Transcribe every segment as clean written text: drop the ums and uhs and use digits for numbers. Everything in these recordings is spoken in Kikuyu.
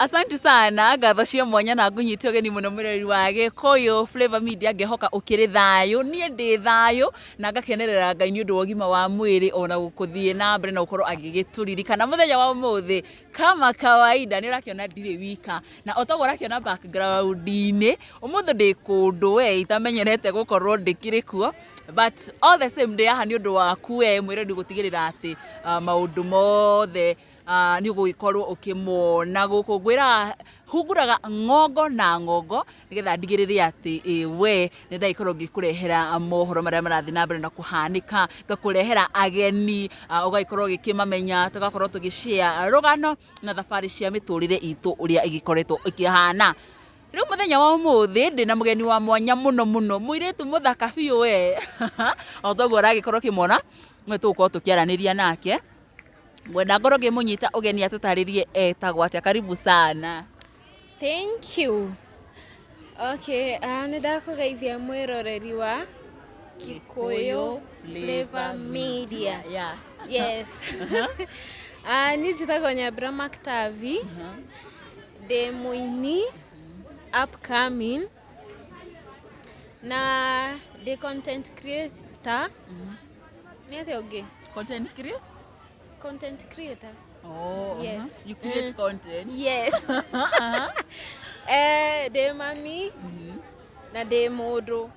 Asante sana, ngatho cia mwanya na ngũnyite ũgeni mũno mwĩroreri wa Gĩkũyũ Flavor Media. Ngĩhoka ũkĩrĩ thayũ, niĩ ndĩ thayũ na ngakenerera Ngai nĩ ũndũ wa ũgima wa mwĩrĩ ona gũthiĩ na mbere na gũkorwo agĩgĩtũririkana mũthenya wa ũmũthĩ. Kama kawaida nĩ ũrakĩona ndirĩ wika, na o toguo ũrakĩona background-inĩ, ũmũthĩ ndĩ kũndũ we itamenyerete gũkorwo ndĩkĩrĩ kuo, but all the same ndĩ haha nĩ ũndũ waku we mwĩroreri gũtigĩrĩra atĩ maũndũ mothe nĩ ũgũgĩkorwo ũkĩmona gũkũ. Ngwĩraga hunguraga ng'ongo na ng'ongo nĩgetha ndigĩrĩre atĩ ĩ we nĩ ndagĩkorwo ngĩkũrehera mohoro marĩa marathiĩ na mbere na kũhanĩka, ngakũrehera ageni, ũgagĩkorwo ũgĩkĩmamenya, tũgakorwo tũgĩ share rũgano na thabarĩ cia mĩtũrĩre itũ ũrĩa ĩgĩkoretwo ĩkĩhana. Rĩu mũthenya wa ũmũthĩ ndĩna mũgeni wa mwanya mũno mũno, mũirĩtu mũthaka biũ we, o toguo ũragĩkorwo ũkĩmuona, nĩwe tũgũkorwo tũkĩaranĩria nake. Ngwenda ngorwo ngĩmũnyita ũgeni atũtarĩrie etagwo atĩa. Karibu sana. Thank you. Okay, nĩ ndakũgeithia mwĩroreri wa Kikuyu Flavor Media. Yes. Niĩ njĩtagwo Nyambura Maktavi. Ndĩ mũini upcoming na ndĩ content creator. Nĩ atĩa ũngĩ? Content creator? Content creator. Oh, Yes. You create content. Yes. Ndĩ mami na ndĩ mũndũ.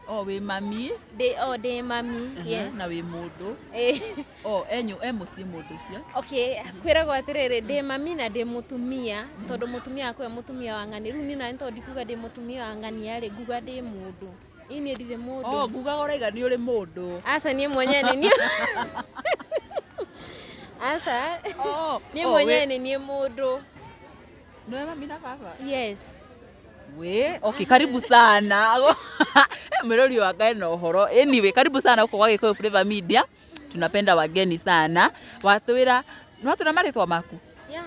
Oh, wĩ mami. Ndĩ oh, ndĩ mami. Yes. Na wĩ mũndũ. Eh. Oh, enyu e mũciĩ mũndũ ũcio. Okay, kwĩragwo atĩrĩrĩ, ndĩ mami na ndĩ mũtumia, tondũ mũtumia akwa mũtumia wa ng'ani. Rĩu niĩ nani tondũ ndikuga ndĩ mũtumia wa ng'ani rĩ, nguga ndĩ mũndũ. Ĩ niĩ ndirĩ mũndũ. Oh, ngugaga ũraiga nĩ ũrĩ mũndũ. Aca, niĩ mwenyewe nĩ niĩ. Aca. Oh, niĩ oh, mwenyewe nĩ niĩ mũndũ. Nĩwe mami na baba? Yes. We, okay, karibu sana. Mwĩrori wa Ngai na ũhoro. Anyway, karibu sana huko kwa Gĩkũyũ Flavor Media. Tunapenda wageni sana. Watwĩra, nĩwatwĩra marĩtwa maku? Yeah.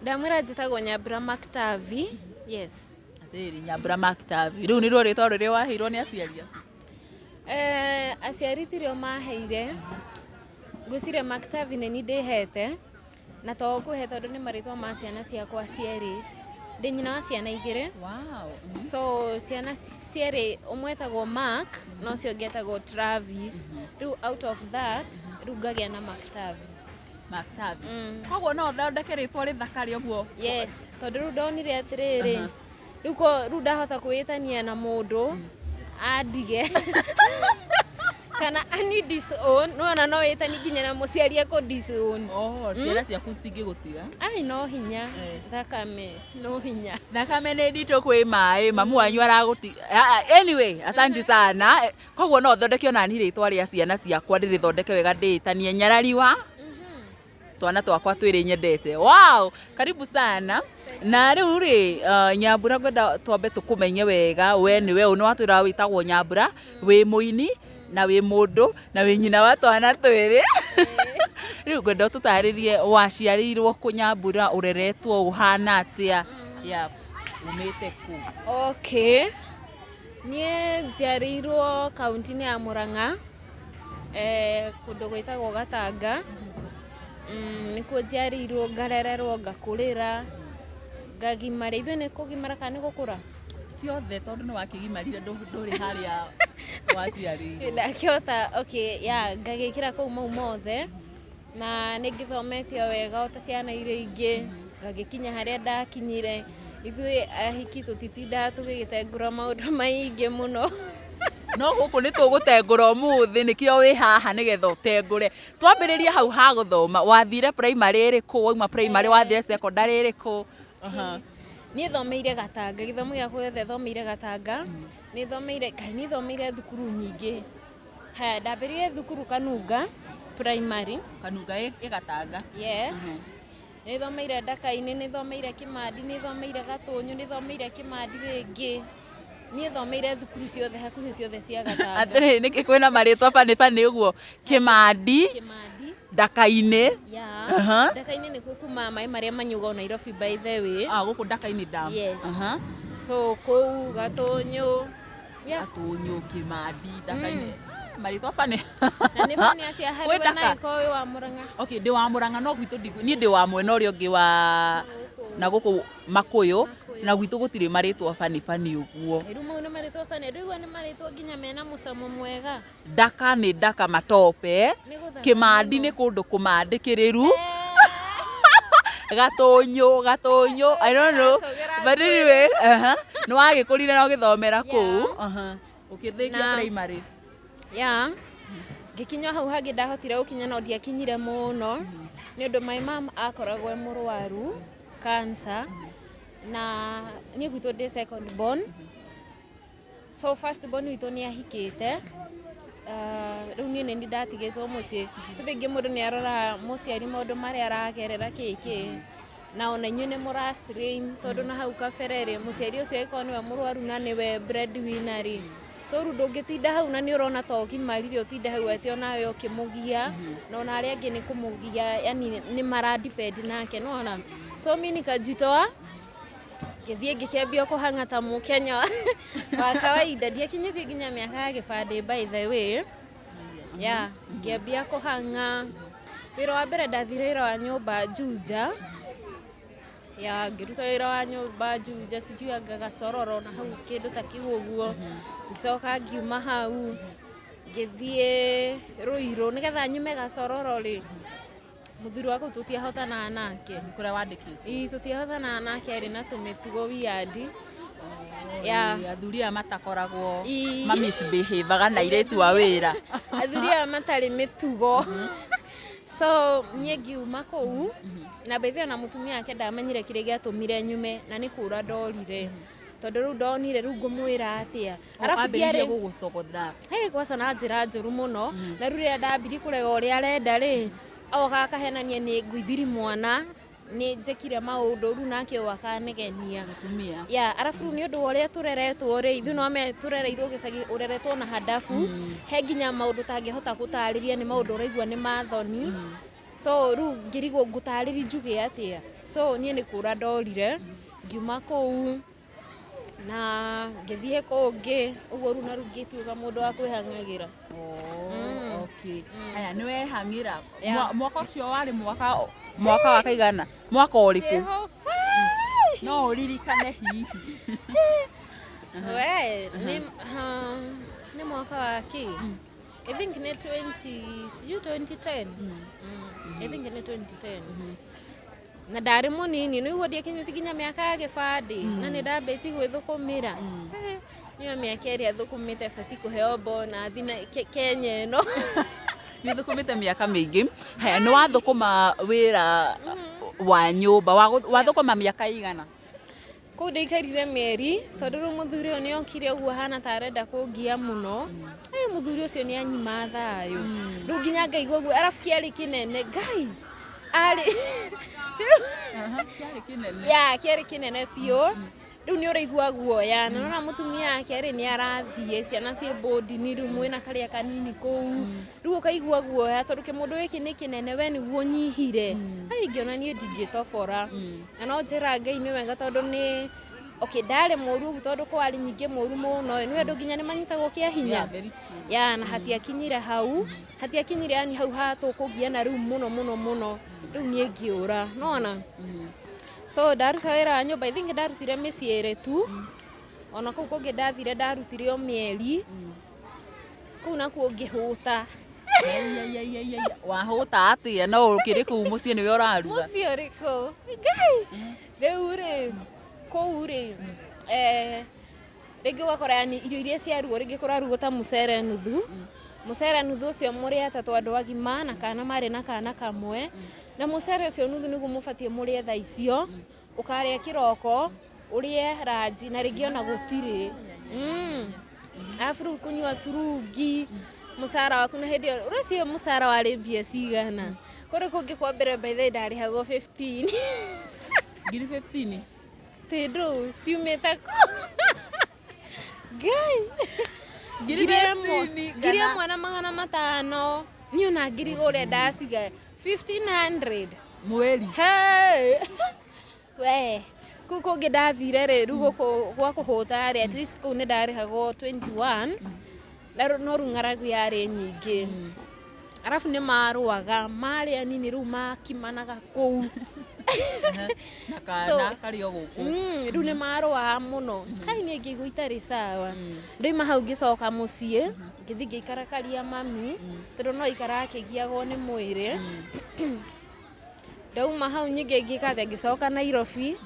Ndamwĩra njĩtagwo Nyambura Maktavi. Yes. Atĩrĩrĩ, Nyambura Maktavi. Rĩu nĩrĩo rĩtwa rĩrĩa waheirwo nĩ aciari aku? Aciari tirio maheire. Ngwĩciria Maktavi nĩ niĩ ndĩhete. Na to kũhe tondũ nĩ marĩtwa ma ciana ciakwa cierĩ. Ndĩ nyina wa ciana igĩrĩ. So ciana cierĩ, ũmwe etagwo Mark na ũcio ũngĩ etagwo Travis. Rĩu out of that, rĩu ngagĩa na Maktavi. Maktavi. Koguo no ũthondeke rĩtwa rĩthakare ũguo? Yes, tondũ rĩu ndonire atĩrĩrĩ, rĩu ko rĩu ndahota kwĩĩtania na mũndũ andige kana ani disown, nĩwona no wĩtanie nginya na mũciari akũ disown. Oh, ciana ciaku citingĩgũtiga? Ai, no hinya. Eh. Thakame no hinya. Thakame nĩ nditũ kwĩ maĩ, mamu wanyu aragũti. Ah, ah, anyway, asante sana. Koguo no thondeke ona niĩ rĩtwa rĩa ciana ciakwa, ndĩrĩthondeke wega, ndĩĩtanie nyarari wa twana twakwa twĩrĩ nyendete. Wow, karibu sana. Na rĩu rĩ, Nyambura, ngwenda twambe tũkũmenye wega, we nĩwe ũ? Nĩ watwĩra wĩtagwo Nyambura, wĩ mũini na wĩ mũndũ na wĩ nyina wa twana twĩrĩ. Rĩu ngwenda ũtũtarĩrie waciarĩirwo kũ Nyambura, ũreretwo ũhana atĩa, yeah, umĩte kũ? Okay. Niĩ njiarĩirwo kaunti-inĩ ya Murang'a, kũndũ gwĩtagwo Gatanga. Nĩkuo njiarĩirwo, ngarererwo, ngakũrĩra, ngagimara. Ithuĩ nĩ kũgimara kana nĩ gũkũra? Ciothe, tondũ nĩ wakĩgimarire, ndũrĩ harĩa waciarĩirwo. Ndakĩhota, okay, yeah, ngagĩkĩra kũu mau mothe na nĩ ngĩthomete o wega o ta ciana iria ingĩ, ngagĩkinya harĩa ndakinyire. Ithuĩ ahiki tũtitindaga tũgĩgĩtengũra maũndũ maingĩ mũno. No gũkũ nĩ tũgũtengũra ũmũthĩ, nĩkĩo wĩ haha nĩgetha ũtengũre. Twambĩrĩrie hau ha gũthoma, wathire primary ĩrĩkũ? Wauma primary wathire secondary ĩrĩkũ? Aha. Niĩ thomeire Gatanga, gĩthomo gĩakwa gĩothe thomeire Gatanga. Nĩ thomeire, Ngai, nĩ thomeire thukuru nyingĩ. Haya, ndambĩrĩirie thukuru Kanunga Primary. Kanunga ĩ Gatanga? Yes. Nĩ thomeire Ndaka-inĩ, nĩ thomeire Kĩmandi, nĩ thomeire Gatũnyũ, nĩ thomeire Kĩmandi rĩngĩ. Niĩ thomeire thukuru ciothe, hakuhĩ ciothe cia Gatanga. Atĩrĩrĩ, nĩkĩ kwĩna marĩtwa bani bani ũguo? Kĩmandi? Kĩmandi. Ndaka-inĩ. Yeah. Ndaka-inĩ nĩkuo kumaga maĩ marĩa manyuagwo Nairobi, by the way. Ah, gũkũ Ndaka-inĩ dam. Yes. So kũu Gatũnyũ. Yeah. Gatũnyũ, Kĩmandi, Ndaka-inĩ. Ah, marĩtwa bani. Na nĩ bani atĩa harĩ Kwĩ we Ndaka? na ĩkorwo wĩ wa Mũrang'a? Okay, ndĩ wa Mũrang'a, no gwitũ niĩ ndĩ wa mwena ũrĩa ũngĩ wa Gũkũ. Na gũkũ Makũyũ, na gwitũ gũtirĩ marĩtwa bani bani ũguo. Rĩu mau nĩ marĩtwa bani, ndũigua nĩ marĩtwa nginya mena mũcamo mwega. Ndaka nĩ ndaka matope. Nĩ gũthaka Kĩmandi mũno. nĩ kũndũ kũmandĩkĩrĩru. Gatũnyũ, gatũnyũ, I don't know. Sogera. But anyway, nĩ wagĩkũrire na ũgĩthomera kũu. Ũkĩrĩkia primary. Ya, ngĩkinya hau hangĩ ndahotire gũkinya, no ndiakinyire mũno nĩ ũndũ my mom akoragwo e mũrwaru cancer, na niĩ gwitũ ndĩ second born, so first born witũ nĩ ahikĩte. Rĩu niĩ nĩ ndatigĩtwo mũciĩ. Rĩu rĩngĩ mũndũ nĩ aroraga mũciari maũndũ marĩa aragerera kĩkĩ, na ona inyuĩ nĩ mũra strain, tondũ na hau kabere rĩ, mũciari ũcio angĩkorwo nĩwe mũrwaru na nĩwe breadwinner rĩ, so rĩu ndũngĩtinda hau na nĩ ũrona ta ũgimarire ũtinde hau atĩ onawe ũkĩmũgia, na ona arĩa angĩ nĩ kũmũgia, yani nĩ mara depend nake, nĩwona. So mi nikajitoa, ngĩthiĩ ngĩkĩambia kũhang'a ta mũkenya wa kawaida. Ndiakinyĩtie nginya mĩaka ya gĩbandĩ, by the way. Yeah, ngĩambia kũhang'a. Wĩra wa mbere ndathire wĩra wa nyũmba Juja. Ya, ngĩruta wĩra wa nyũmba Juja, sijui anga Gacororo na hau kĩndũ ta kĩu ũguo. Ngĩcoka ngiuma hau ngĩthiĩ Rũirũ. Nĩgetha nyume Gacororo rĩ, mũthuri wa kũu tũtiahotanaga nake. Kũrĩa wandĩkĩtwo? Ii, tũtiahotanaga nake, arĩ na tũmĩtugo weird. Yeah. Athuri aya matakoragwo Ii. ma misbehaveaga na airĩtu a wĩra. Athuri aya matarĩ mĩtugo. So niĩ ngiuma kũu, na by the way ona mũtumia wake ndamenyire kĩrĩa gĩatũmire nyume, na nĩ kũra ndorire, tondũ rĩu ndonire rĩu ngũmwĩra atĩa, arabu Ambĩrĩirie ndiarĩ gũgũcogotha? Hey, kwaca na njĩra njũru mũno. Na rĩu rĩrĩa ndambirie kũrega ũrĩa arenda rĩ, oka akahenania nĩ ngũithiri mwana, nĩ njĩkire maũndũ, rĩu nake ũyũ akanegenia. Mũtumia. Ya, arabu rĩu nĩ ũndũ wa ũrĩa tũreretwo rĩ, ithuĩ no me tũrereirwo gĩcagi, ũreretwo na handabu, he nginya maũndũ ũtangĩhota gũtarĩria, nĩ maũndũ ũraigua nĩ mathoni. So rĩu ngĩrigwo ngũtarĩri njuge atĩa. So niĩ nĩ kũra ndorire, ngiuma kũu na ngĩthiĩ kũngĩ ũguo, rĩu na rĩu ngĩtuĩka mũndũ wa kwĩhang'agĩra. Oh, okay. Haya, nĩ wehang'ĩra. Yeah. Mwaka ũcio warĩ mwaka wa kaigana, mwaka ũrĩkũ? Jehova! No ũririkane hihi? We, nĩ nĩ mwaka wa kĩ? I think nĩ 20, sijui 2010. I think nĩ 2010. Na ndarĩ mũnini, nĩguo ndiakinyĩtie nginya mĩaka ya gĩbandĩ, na nĩ ndambĩtie gwĩthũkũmĩra. Nĩyo mĩaka ĩrĩa thũkũmĩte bati kũheo bonathi na Kenya ĩno. Nĩ thũkũmĩte mĩaka mĩingĩ. Haya, nĩ wathũkũma wĩra wa nyũmba, wathũkũma mĩaka igana? Kũu ndaikarire mĩeri, tondũ rĩu mũthuri ũyũ nĩ okire ũguo ahana ta arenda kũngia mũno. Mũthuri ũcio nĩ anyima thayũ, rĩu nginya ngaigua ũguo, arabu kĩarĩ kĩnene, Ngai arĩ Kĩarĩ kĩnene. Ya, kĩarĩ kĩnene biũ. Rĩu nĩ ũraigua guoya, na nona mũtumia wake rĩ nĩ arathiĩ, ciana ciĩ bũndini, rĩu mwĩna karĩa kanini kũu, rĩu ũkaigua guoya tondũ kĩmũndũ gĩkĩ nĩ kĩnene, we nĩguo ũnyihire. Ai, ngĩona niĩ ndingĩtobora, na no njĩra Ngai nĩ wega, tondũ nĩ okay, ndarĩ mũru ũguo, tondũ kwarĩ nyingĩ mũru mũno, nĩ andũ nginya nĩ manyitagwo kĩa hinya. Yeah, very true. Ya, na hatiakinyire hau, hatiakinyire yani hau hatũkũgiana rĩu mũno mũno mũno. Rĩu niĩ ngĩũra, nona so ndaruta wĩra wa nyũmba. I think ndarutire mĩciĩ ĩrĩ tu. Ona kũu kũngĩ ndathire ndarutire o mĩeri, kũu nakuo ngĩhũta. Ai, ai, ai, ai, ai. Wahũta atĩa no ũkĩrĩ kũu mũciĩ nĩwe ũraruga? Mũciĩ ũrĩkũ? Ngai, rĩu rĩ, kũu rĩ, rĩngĩ ũgakora yani irio iria ciarugwo, rĩngĩ kũrarugwo ta mũcere nuthu, mũcere nuthu ũcio mũrĩ atatũ, andũ agima na kana, marĩ na kana kamwe, na mũcere ũcio nuthu nĩguo mũbatiĩ mũrĩe thaa icio, ũkarĩa kĩroko, ũrĩe ranji, na rĩngĩ ona gũtirĩ. Arabu rĩu kũnyua turungi, mũcara waku na hĩndĩ ĩyo ũreciria mũcara warĩ mbia cigana? Kũrĩ kũngĩ kwa mbere, by the way, ndarĩhagwo 15. Ngiri 15? Tĩndũ ciumĩte kũ? Ngai. Ngiri 1000. 15? Ngiri 1500. Niĩ ona ngiri ũrĩa ndaciga 1500. Mweri? Hey! We, kũu kũngĩ ndathire rĩ, rĩu gũkũ gwa kũhũta rĩ, at least kũu nĩ ndarĩhagwo 21, na no rĩu ng'aragu yarĩ nyingĩ, arabu nĩ marũaga marĩ anini, rĩu makimanaga kũu. Na kana karĩ o gũkũ. Rĩu nĩ marũaga mũno. Kai niĩ ngĩigua itarĩ sawa. Ndoima hau ngĩcoka mũciĩ, ngĩthiĩ ngĩikara karia mami, tondũ no aikaraga akĩgiagwo nĩ mwĩrĩ. Ndauma hau ningĩ ngĩka atĩa, ngĩcoka Nairobi,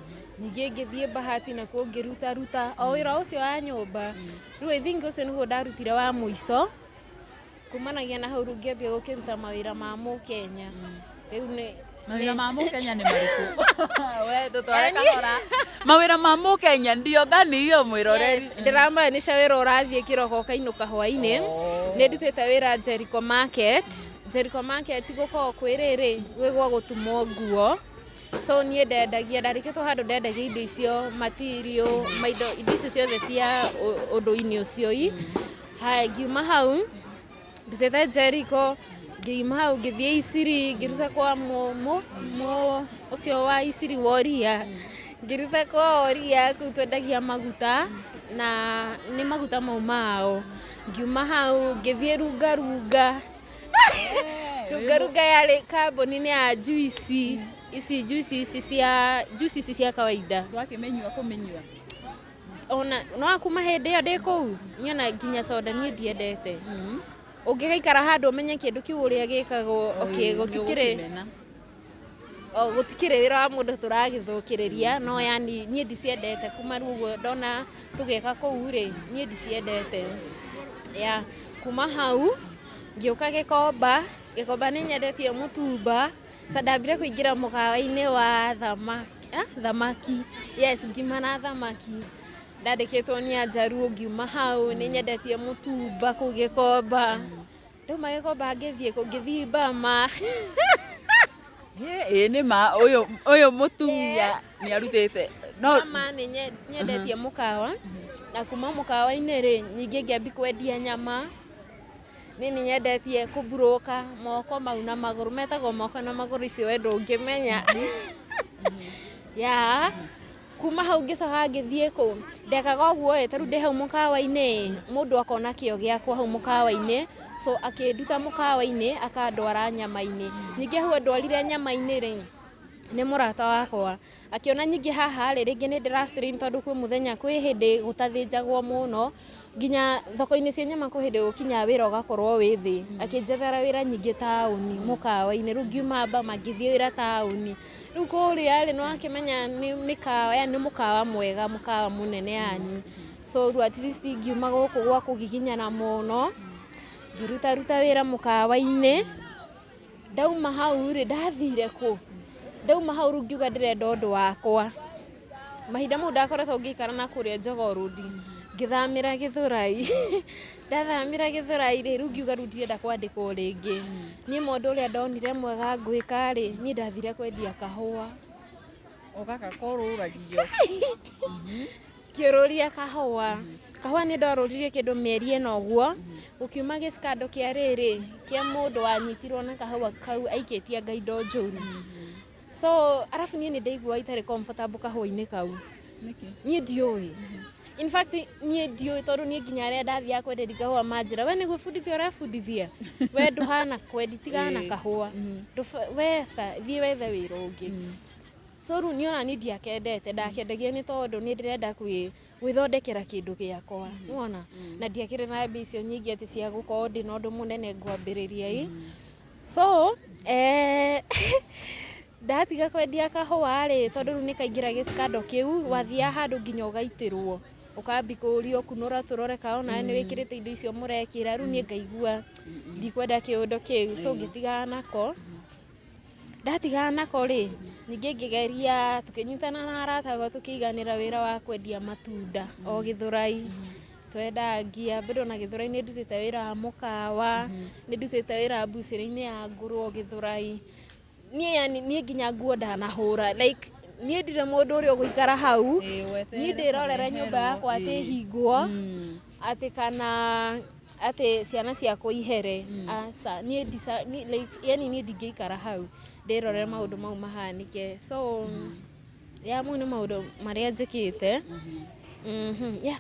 ningĩ ngĩthiĩ Bahati nakuo ngĩrutaruta o wĩra ũcio wa nyũmba. Rĩu I think ũcio nĩguo ndarutire wa mũico, kumanagia na hau rĩu ngĩambia gũkĩruta mawĩra ma mũkenya. Rĩu nĩ Mawĩra ma mũkenya nĩ marĩkũ? We tũtware kahora. Mawĩra ma mũkenya ndio gani hiyo mwĩroreri? Yes, ndĩramaanisha wĩra ũrathiĩ kĩroko ũkainũka hwainĩ. Nĩ ndutĩte wĩra Jericho Market. Jericho Market gũkoragwo kwĩ rĩrĩ, gwĩ gwa gũtumwo nguo. So niĩ ndendagia, ndarĩkĩtwo handũ ndendagia indo icio, material, maindo, indo icio ciothe cia ũndũ-inĩ ũcio i. Haya ngiuma hau, ndutĩte Jericho, ngiuma hau ngĩthiĩ Isiri, ngĩruta kwa mũ ũcio wa Isiri Woria. Ngĩruta kwa Woria kũu twendagia maguta na nĩ maguta mau mao. Ngiuma hau ngĩthiĩ Runga Runga. Runga Runga yarĩ kambuni-inĩ ya juici, ici juici ici cia juici ici cia kawaida. Twakĩmĩnyua kũmĩnyua. Ona no kuma hĩndĩ ĩyo ndĩ kũu, niĩ ona nginya soda niĩ ndiendete. Ũngĩgaikara handũ ũmenye kĩndũ kĩu ũrĩa gĩkagwo, okay, gũtikĩrĩ o gũtikĩrĩ wĩra wa mũndũ tũragĩthũkĩrĩria, no yani niĩ ndiciendete kuma rĩu ũguo ndona tũgĩka kũu rĩ, niĩ ndiciendete. Yeah, kuma hau ngĩũka Gĩkomba, Gĩkomba nĩ nyendetie mũtumba, sa ndambire kũingĩra mũkawa-inĩ wa thamaki, thamaki, yes ngima na thamaki. Ndandĩkĩtwo nĩ Anjaruo ngiuma hau, nĩ nyendetie mũtumba kũu Gĩkomba. Ndauma Gĩkomba ngĩthiĩ kũ, ngĩthiĩ Bama. Ĩĩ nĩ ma ũyũ ũyũ mũtumia nĩ arutĩte. No Bama nĩ nyendetie mũkawa, na kuma mũkawa-inĩ rĩ, ningĩ ngĩambia kwendia nyama. Niĩ nĩ nyendetie kũmburũka moko mau na magũrũ, metagwo moko na magũrũ icio we ndũngĩmenya. Yeah, kuma hau ngĩcoka ngĩthiĩ kũ, ndekaga ũguo ĩ, ta rĩu ndĩ hau mũkawa-inĩ ĩ, mũndũ akona kĩo gĩakwa hau mũkawa-inĩ, so akĩnduta mũkawa-inĩ akandwara nyama-inĩ. Ningĩ hau andwarire nyama-inĩ rĩ, nĩ mũrata wakwa. Akĩona ningĩ haha rĩ, rĩngĩ nĩ ndĩra strain tondũ kwĩ mũthenya kwĩ hĩndĩ gũtathĩnjagwo mũno, nginya thoko-inĩ cia nyama kwĩ hĩndĩ gũkinyaga wĩra ũgakorwo wĩ thĩ. Akĩnjethera wĩra nyingĩ taũni mũkawa-inĩ, rĩu ngiuma Bama ngĩthiĩ wĩra taũni. Rĩu kũrĩa rĩ, nĩ wakĩmenya nĩ mĩkawa yani nĩ mũkawa mwega, mũkawa mũnene yani. So rĩu at least ngiuma gũkũ gwa kũgiginyana mũno, ngĩrutaruta wĩra mũkawa-inĩ. Ndauma hau rĩ, ndathire kũ? Ndauma hau rĩu ngiuga ndĩrenda ũndũ wakwa. Mahinda mau ndakoretwo ngĩikara na kũrĩa Jogoo Road, ngĩthamĩra Gĩthũrai. Ndathamĩra Gĩthũrai rĩ, rĩu ngiuga rĩu ndirenda kwandĩkwo rĩngĩ. Niĩ mũndũ ũrĩa ndonire mwega ngwĩka rĩ, niĩ ndathire kwendia kahũa. O gaka korũragio. Ngĩũrũria kahũa. Kahũa nĩ ndorũririe kĩndũ mĩeri ĩna ũguo, gũkiuma gĩcikando kĩa rĩrĩ, kĩa mũndũ wanyitirwo na kahũa kau aikĩtie anga indo njũru. So arabu niĩ nĩ ndaiguaga itarĩ comfortable kahũa-inĩ kau. Nĩkĩ? Niĩ ndiũĩ. In fact niĩ ndiũĩ tondũ niĩ nginya arĩa ndathiaga kwenderia kahũa manjĩra we nĩ gwĩbundithia ũrebundithia, we ndũhana kwendi tigana na kahũa, we ca thiĩ wethe wĩra ũngĩ. So rĩu niĩ ona niĩ ndiakendete, ndakendagia nĩ tondũ nĩ ndĩrenda gwĩthondekera kĩndũ gĩakwa, nĩwona? Na ndiakĩrĩ na mbia icio nyingĩ atĩ cia gũkorwo ndĩna ũndũ mũnene ngwambĩrĩria ĩ. So ndatiga kwendia kahũa rĩ, tondũ rĩu nĩ kaingĩra gĩcikando kĩu, wathiaga handũ nginya ũgaitĩrwo, ũkambi kũrio kunũra tũrore kana onawe nĩ wĩkĩrĩte indo icio mũrekĩra, rĩu niĩ ngaigua ndikwenda kĩũndũ kĩu, so ngĩtigana nako. Ndatigana nako rĩ, ningĩ ngĩgeria tũkĩnyitana na arata akwa tũkĩiganĩra wĩra wa kwendia matunda o Gĩthũrai. Twendagia, bado ona Gĩthũrai nĩ ndutĩte wĩra wa mũkawa, nĩ ndutĩte wĩra mbucĩrĩ-inĩ ya ngũrwe o Gĩthũrai. Niĩ yani niĩ nginya nguo ndanahũra like niĩ ndirĩ mũndũ ũrĩa ũgũikara hau, niĩ ndĩrorere nyũmba yakwa atĩ ĩhingwo, atĩ kana atĩ ciana ciakwa ihere, aca. Niĩ ndica like yani niĩ ndingĩikara hau ndĩrorere maũndũ mau mahanĩke. So yeah mau nĩ maũndũ marĩa njĩkĩte. Yeah.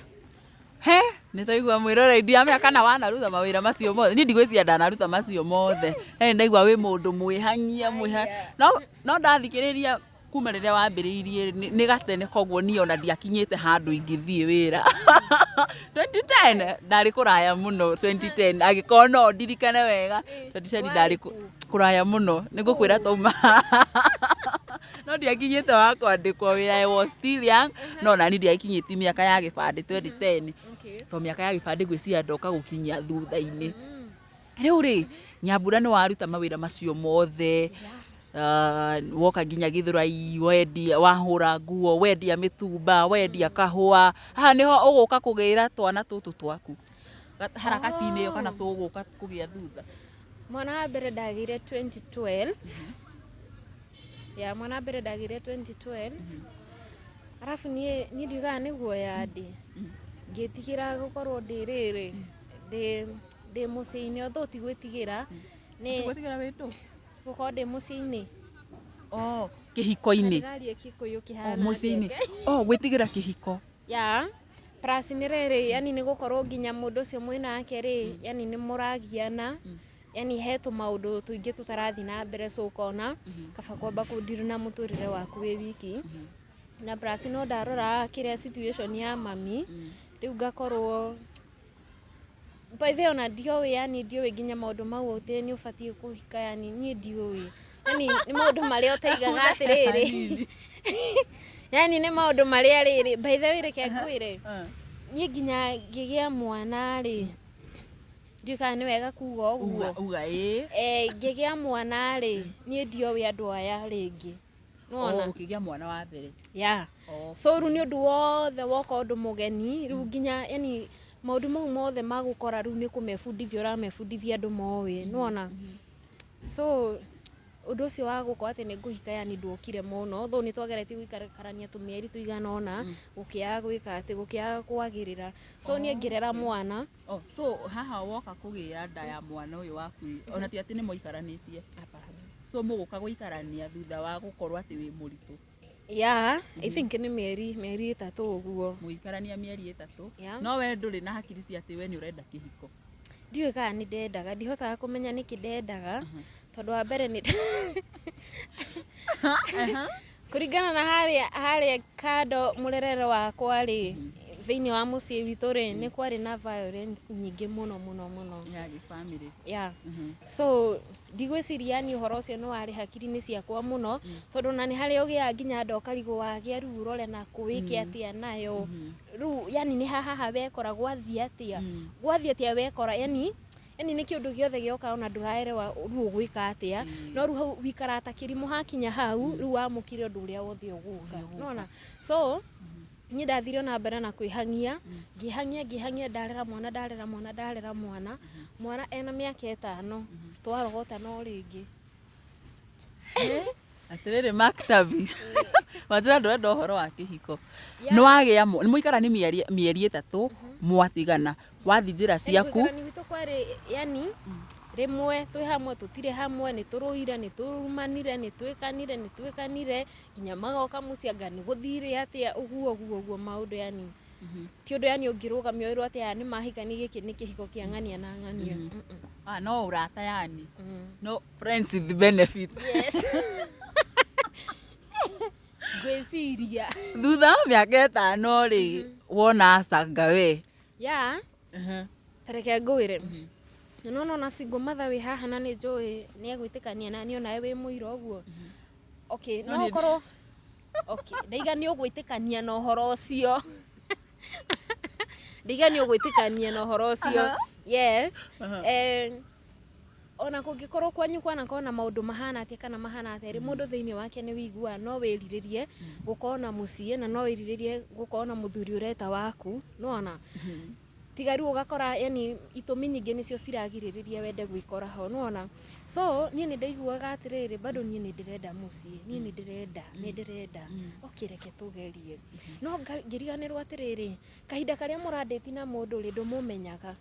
He, nĩ twaigua mwĩroreri ndiramenya kana wanaruta mawĩra macio mothe. Niĩ ndigwĩciria ndanaruta macio mothe. He ndaigua wĩ mũndũ mwĩhang'ia mwĩha. No no ndathikĩrĩria Kuma rĩrĩa wambĩrĩirie nĩ gatene, koguo niĩ ona ndiakinyĩte handũ ingĩthiĩ wĩra 2010, ndarĩ kũraya mũno 2010, angĩkorwo no ndirikane wega 2010 ndarĩ kũraya mũno. Nĩ ngũkwĩra tauma no ndiakinyĩte wa kwandĩkwo wĩra. I was still young, no nani ndiakinyĩtie mĩaka ya gĩbandĩ 2010, to mĩaka ya gĩbandĩ ngwĩciria ndoka gũkinyia thutha-inĩ. Rĩu rĩ, Nyambura, nĩ waruta mawĩra macio mothe, woka nginya Gĩthũrai, wendia, wahũra nguo, wendia mĩtumba, wendia kahũa, haha nĩho ũgũka kũgĩra twana tũtũ twaku harakati-inĩ ĩyo, kana tũgũka kũgĩa thutha? Mwana wa mbere ndagĩire 2012. Ya, mwana wa mbere ndagĩire 2012, arabu niĩ ndiugaga nĩ guoya ndĩ ngĩtigĩra gũkorwo ndĩ rĩrĩ ndĩ mũciĩ-inĩ, although ti gwĩtigĩra nĩ Gwĩtigĩra wĩndũ gũkorwo ndĩ mũciĩ-inĩ. Oh, kĩhiko-inĩ. Ndĩraria Gĩkũyũ kĩhana Mũciĩ-inĩ. atĩa? Oh, gwĩtigĩra kĩhiko. Ya, plus nĩ rĩrĩ, yani nĩ gũkorwo nginya mũndũ ũcio mwĩnake rĩ, yani nĩ mũragiana, yani he tũmaũndũ tũingĩ tũtarathiĩ na mbere, so ũkona kaba kwamba kũndiru na mũtũrĩre waku wĩ wiki. Na plus no ndarora kĩrĩa situation ya mami rĩu, ngakorwo by the way ona ndiũĩ, yani ndiũĩ nginya maũndũ mau atĩ nĩ ũbatiĩ kũhika, yani niĩ ndiũĩ, yani nĩ maũndũ marĩa ũtaigaga atĩrĩrĩ, yani nĩ maũndũ marĩa rĩrĩ, by the way, reke ngwĩre, niĩ nginya ngĩgĩa mwana rĩ, ndiũĩ kana nĩ wega kuga ũguo. Uga, uga, ĩĩ. Ngĩgĩa mwana rĩ, niĩ ndioĩ andũ aya rĩngĩ. Nĩwona? Oh, ũkĩgĩa mwana wa mbere. Ya. So rĩu nĩ ũndũ wothe woka ũndũ mũgeni rĩu, nginya yani maũndũ mau mothe magũkora rĩu nĩ kũmebundithia ũramebundithia andũ moĩ, nĩwona? So ũndũ ũcio wa gũkorwo atĩ nĩ ngũhika, yani nduokire mũno, though nĩ twageretie gũikarania tũmĩeri tũigana ũna, gũkĩaga gwĩka atĩ gũkĩaga kwagĩrĩra, so niĩ ngĩrera mwana. Oh, so haha woka kũgĩra nda ya mwana ũyũ waku rĩ, ona ti atĩ nĩ mũikaranĩtie? So mũgũka gũikarania thutha wa gũkorwo atĩ wĩ mũritũ? Yeah, I think nĩ mĩeri 3 ũguo. Mũgĩikarania mĩeri 3. Yeah. No we ndũrĩ na hakiri cia atĩ we nĩ ũrenda kĩhiko? Ndiũĩ kana nĩ ndendaga, ndihotaga kũmenya nĩkĩ ndendaga, tondũ wa mbere nĩ kũringana na harĩa kando mũrerere wakwa rĩ, thĩinĩ wa mũciĩ witũ rĩ, nĩ kwarĩ na violence nyingĩ mũno mũno mũno. Ya gĩbamĩrĩ. Yeah, so ndigwĩciria yani ũhoro ũcio nĩ warĩ hakiri-inĩ ciakwa mũno, tondũ ona nĩ harĩa ũgĩaga nginya nda ũkarigwo wagĩa rĩu ũrore na kũ wĩke atĩa nayo rĩu, yani nĩ hahaha wekora gwathiĩ atĩa, gwathiĩ atĩa wekora, yani nĩ kĩũndũ gĩothe gĩoka ona ndũraerewa rĩu ũgwĩka atĩa, no rĩu hau wikaraga ta kĩrimũ, hakinya hau rĩu wamũkĩre ũndũ ũrĩa wothe ũgũka, nona? So niĩ ndathire ona mbere na kwĩhang'ia, ngĩhang'ia, ngĩhang'ia, ndarera mwana, ndarera mwana, ndarera mwana, mwana ena mĩaka 5 twarogotana o rĩngĩ. Atĩrĩrĩ, Maktabi, wanjĩra ndũrenda ũhoro wa kĩhiko. Nĩ wagĩa nĩ mũikara nĩ mĩeri 3, mwatigana, wathi njĩra ciaku. Gũikarania gwitũ kwarĩ yani rĩmwe twĩ hamwe, tũtirĩ hamwe, nĩ tũrũire, nĩ tũrumanire, nĩ twĩkanire, nĩ twĩkanire, nginya magoka mũciĩ, anga nĩ gũthire atĩa, ũguo ũguo ũguo maũndũ, yani ti ũndũ yani ũngĩrũgamia wĩrwo atĩ aya nĩ mahikania, gĩkĩ nĩ kĩhiko kĩa ng'ania na ng'ania. Ah, no ũrata, yani no friends with benefits. Yes, ngwĩciria. Thutha wa mĩaka 5 rĩ, wona acanga we? Ya, tareke ngwĩre, nĩwona ona single mother wĩ haha, na nĩ njũĩ nĩ egwĩtĩkania na niĩ onawe wĩ mũira ũguo, okay? No ũkorwo okay, ndaiga nĩ ũgwĩtĩkania na ũhoro ũcio, ndaiga nĩ ũgwĩtĩkania na ũhoro ũcio, yes. Ona kũngĩkorwo kwanyu kwanakorwo na maũndũ mahana atĩa kana mahana atĩa rĩ, mũndũ thĩinĩ wake nĩ wĩiguaga no wĩrirĩrie gũkorwo na mũciĩ, na no wĩrirĩrie gũkorwo na mũthuri ũreta waku, nĩwona? Tiga rĩu ũgakora yani itũmi nyingĩ nĩcio ciragirĩrĩria wende gwĩkora ho, nĩwona? So niĩ nĩ ndaiguaga atĩrĩrĩ, bado niĩ nĩ ndĩrenda mũciĩ, niĩ nĩ ndĩrenda, nĩ ndĩrenda, okay, reke tũgerie. No ngĩriganĩrwo atĩrĩrĩ, kahinda karĩa mũrandĩti na mũndũ rĩ, ndũmũmenyaga,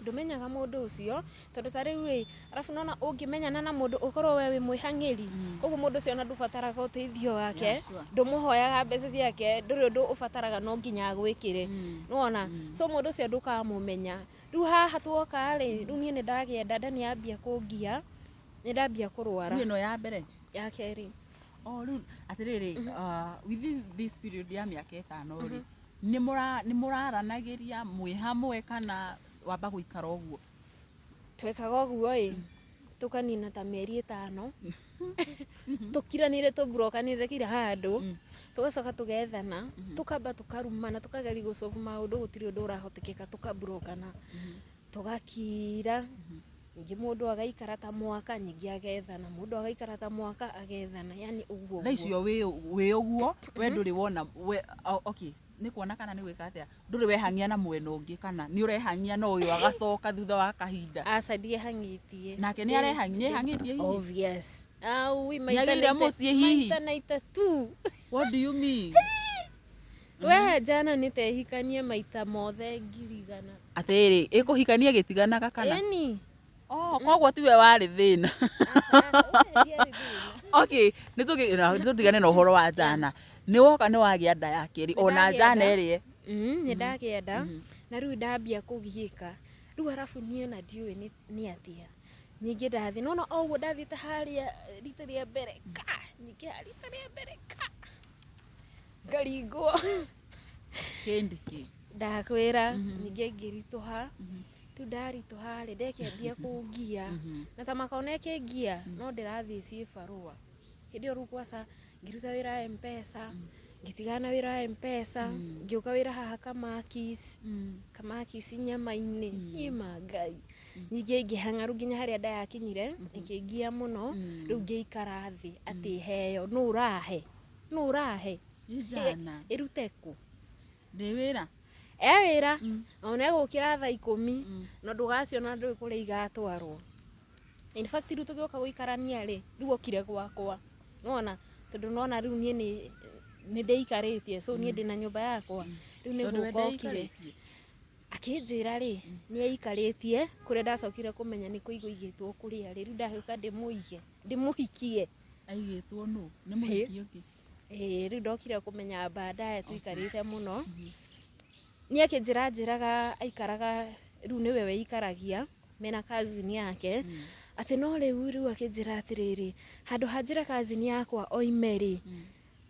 ndũmenyaga mũndũ ũcio, tondũ ta rĩu ĩ, arabu nona ũngĩmenyana na mũndũ ũkorwo we wĩ mwĩhang'ĩri, koguo mũndũ ũcio ona ndũbataraga ũteithio wake. Yeah, sure. Ndũmũhoyaga mbeca ciake, ndũrĩ ũndũ ũbataraga no nginya agwĩkĩre, nĩwona? So mũndũ ũcio ndũkamũmenya. Rĩu haha tuoka rĩ, rĩu niĩ nĩ ndagĩa nda, nda nĩ yambia kũngia, nĩ ndambia kũrwara. Rĩu ĩno ya mbere? Ya kerĩ. Oh, rĩu atĩrĩrĩ, within this period ya mĩaka 5 rĩ, nĩ mũraranagĩria mwĩ hamwe kana wamba gũikara ũguo? Twekaga ũguo ĩ, tũkanina ta mĩeri 5 tũkiranĩire, tũburokanĩte kila handũ, tũgacoka tũgethana, tũkamba tũkarumana, tũkageria gũsolve maũndũ, gũtirĩ ũndũ ũrahotekeka, tũkaburokana, tũgakira. Ningĩ mũndũ agaikara ta mwaka, ningĩ agethana, mũndũ agaikara ta mwaka, agethana, yani ũguo. Thaa icio wĩ ũguo, we ndũrĩ wona we, oh, okay, nĩ kuona kana nĩ gwĩka atĩa, ndũrĩ wehang'ia na mwena ũngĩ kana nĩ ũrehang'ia na ũyũ agacoka thutha wa kahinda? Aca, ndiehang'ĩtie. Nake nĩ arehang'ĩtie hihi? Obvious. Au, maita Nĩagĩire mũciĩ hihi? Maita na itatũ. What do you mean? We jana nĩtehikanie maita mothe 100,000. Atĩrĩrĩ, ĩkũhikania gĩtiganaga kana? Ĩni. Oh, koguo tiwe warĩ thĩna. Aca, we ndiarĩ thĩna. Okay, nĩ tũtigane na ũhoro wa jana. Nĩ woka nĩ wagĩa nda ya kerĩ ona Nĩndagĩa jana nda. ĩrĩa. Nĩ ndagĩa nda na rĩu ndambia kũgiĩka rĩu, arabu niĩ ona ndiũĩ nĩ atĩa. Ningĩ ndathiĩ nona o ũguo ndathiĩte harĩa rita rĩa mbere ka, ningĩ rita rĩa mbere ka ngaringwo. Kĩndĩ kĩ? Ndakwĩra, ningĩ ngĩritũha. Rĩu ndaritũha rĩ, ndekĩambia kũngia na ta makona ĩkĩngia no ndĩrathiĩ ciĩ barũa. Hĩndĩ ĩyo rĩu kwaca ngĩruta wĩra wa M-Pesa, ngĩtigana na wĩra wa M-Pesa, ngĩũka wĩra haha Kamakis, Kamakis nyama-inĩ, niĩ ma Ngai. Ningĩ ngĩhang'a rĩu nginya harĩa nda yakinyire ĩkĩngia mũno, rĩu ngĩikara thĩ atĩ heo, nũ ũrahe, nũ ũrahe? Nĩ jana. Ĩrute kũ? Ndĩ wĩra. E wĩra ona egũkĩra thaa 10 na ndũgaciona, ndũĩ kũrĩa igatwarwo. In fact, rĩu tũgĩũka gũikarania rĩ, rĩu okire gwakwa, nĩwona, tondũ nona rĩu niĩ nĩ ndĩikarĩtie, so niĩ ndĩna nyũmba yakwa rĩu nĩ Tondũ we gũka okire. ndeikarĩtie. Akĩnjĩra rĩ nĩ aikarĩtie kũrĩa, ndacokire kũmenya nĩ kũigwo igĩtwo kũrĩa rĩ, rĩu ndagĩũka ndĩmũige, ndĩmũhikie. Aigĩtwo nũ? Nĩ mũhiki ũngĩ? Ĩĩ, rĩu ndokire kũmenya baadaye tũikarĩte mũno. Niĩ akĩnjĩra njĩraga aikaraga rĩu nĩwe weikaragia mena cousin yake, atĩ no rĩu akĩnjĩra atĩrĩrĩ, handũ ha njĩra cousin yakwa oime rĩ,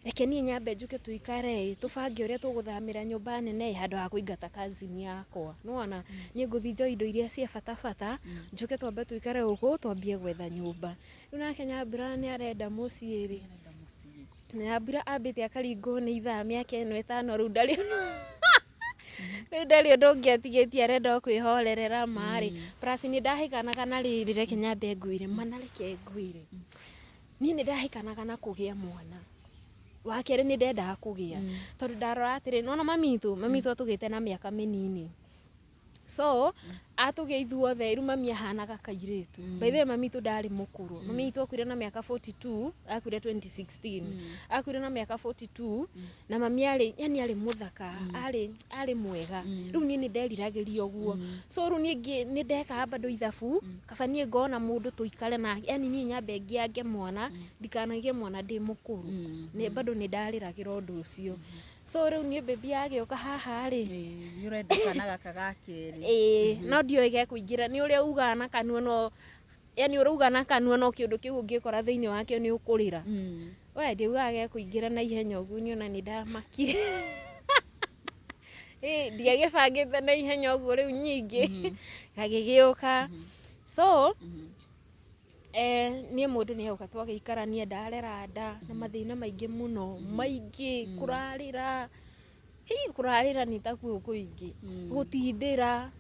reke niĩ nyambe njũke tũikare ĩ, tũbange ũrĩa tũgũthamĩra nyũmba nene ĩ, handũ ha kũingata cousin yakwa. Nĩwona, niĩ ngũthiĩ njoe indo iria cia bata bata, njũke twambe tũikare gũkũ, twambie gwetha nyũmba. Rĩu nake Nyambura nĩ arenda mũciĩ rĩ. Arenda mũciĩ. Nyambura ambĩte akaringwo nĩ ithaa mĩaka ĩno 5, rĩu ndarĩ ũndũ ũngĩ atigĩtie, arenda o kwĩhorerera marĩ. Plus nĩ ndahĩkanaga na rĩrĩ, reke nyambe ngwĩre mana, reke ngwĩre, niĩ nĩ ndahĩkanaga na kũgĩa mwana wa kerĩ, nĩ ndendaga kũgĩa tondũ ndarora atĩrĩ, nona mami witũ atũgĩte na mĩaka mĩnini, so atũgĩa ithuothe rĩu mami ahanaga kairĩtu. By the way, mami witũ ndarĩ mũkũrũ. Mami witũ akuire na mĩaka 42, akuire 2016, akuire na mĩaka 42, na mami arĩ, yani arĩ mũthaka, arĩ mwega. Rĩu niĩ nĩ nderiragĩria ũguo, so rĩu niĩ nĩ ndekaga bado ithabu, kaba niĩ ngona mũndũ tũikare nake, yani niĩ nyambe ngĩange mwana, ndikanagĩe mwana ndĩ mũkũrũ. Nĩ bado nĩ ndarĩragĩra ũndũ ũcio. So rĩu niĩ baby agĩũka haha rĩ, Ĩĩ, nĩ ũrenda kana gaka ga kerĩ. Ĩĩ, no ndiũĩ gekũingĩra nĩ ũrĩa ugaga na kanua, no yani ũrauga na kanua, no kĩũndũ kĩu ũngĩkora thĩinĩ wakĩo nĩ ũkũrĩra. We ndiugaga gekũingĩra na ihenya ũguo, niĩ ona nĩ ndamakire. Ĩ, ndiagĩbangĩte na ihenya ũguo. Rĩu nyingĩ gagĩgĩũka, so niĩ mũndũ nĩ oka twagĩikarania, ndarera nda na mathĩna maingĩ mũno, maingĩ, kũrarĩra hihi, kũrarĩra nĩ takuo kũingĩ, gũtindĩra.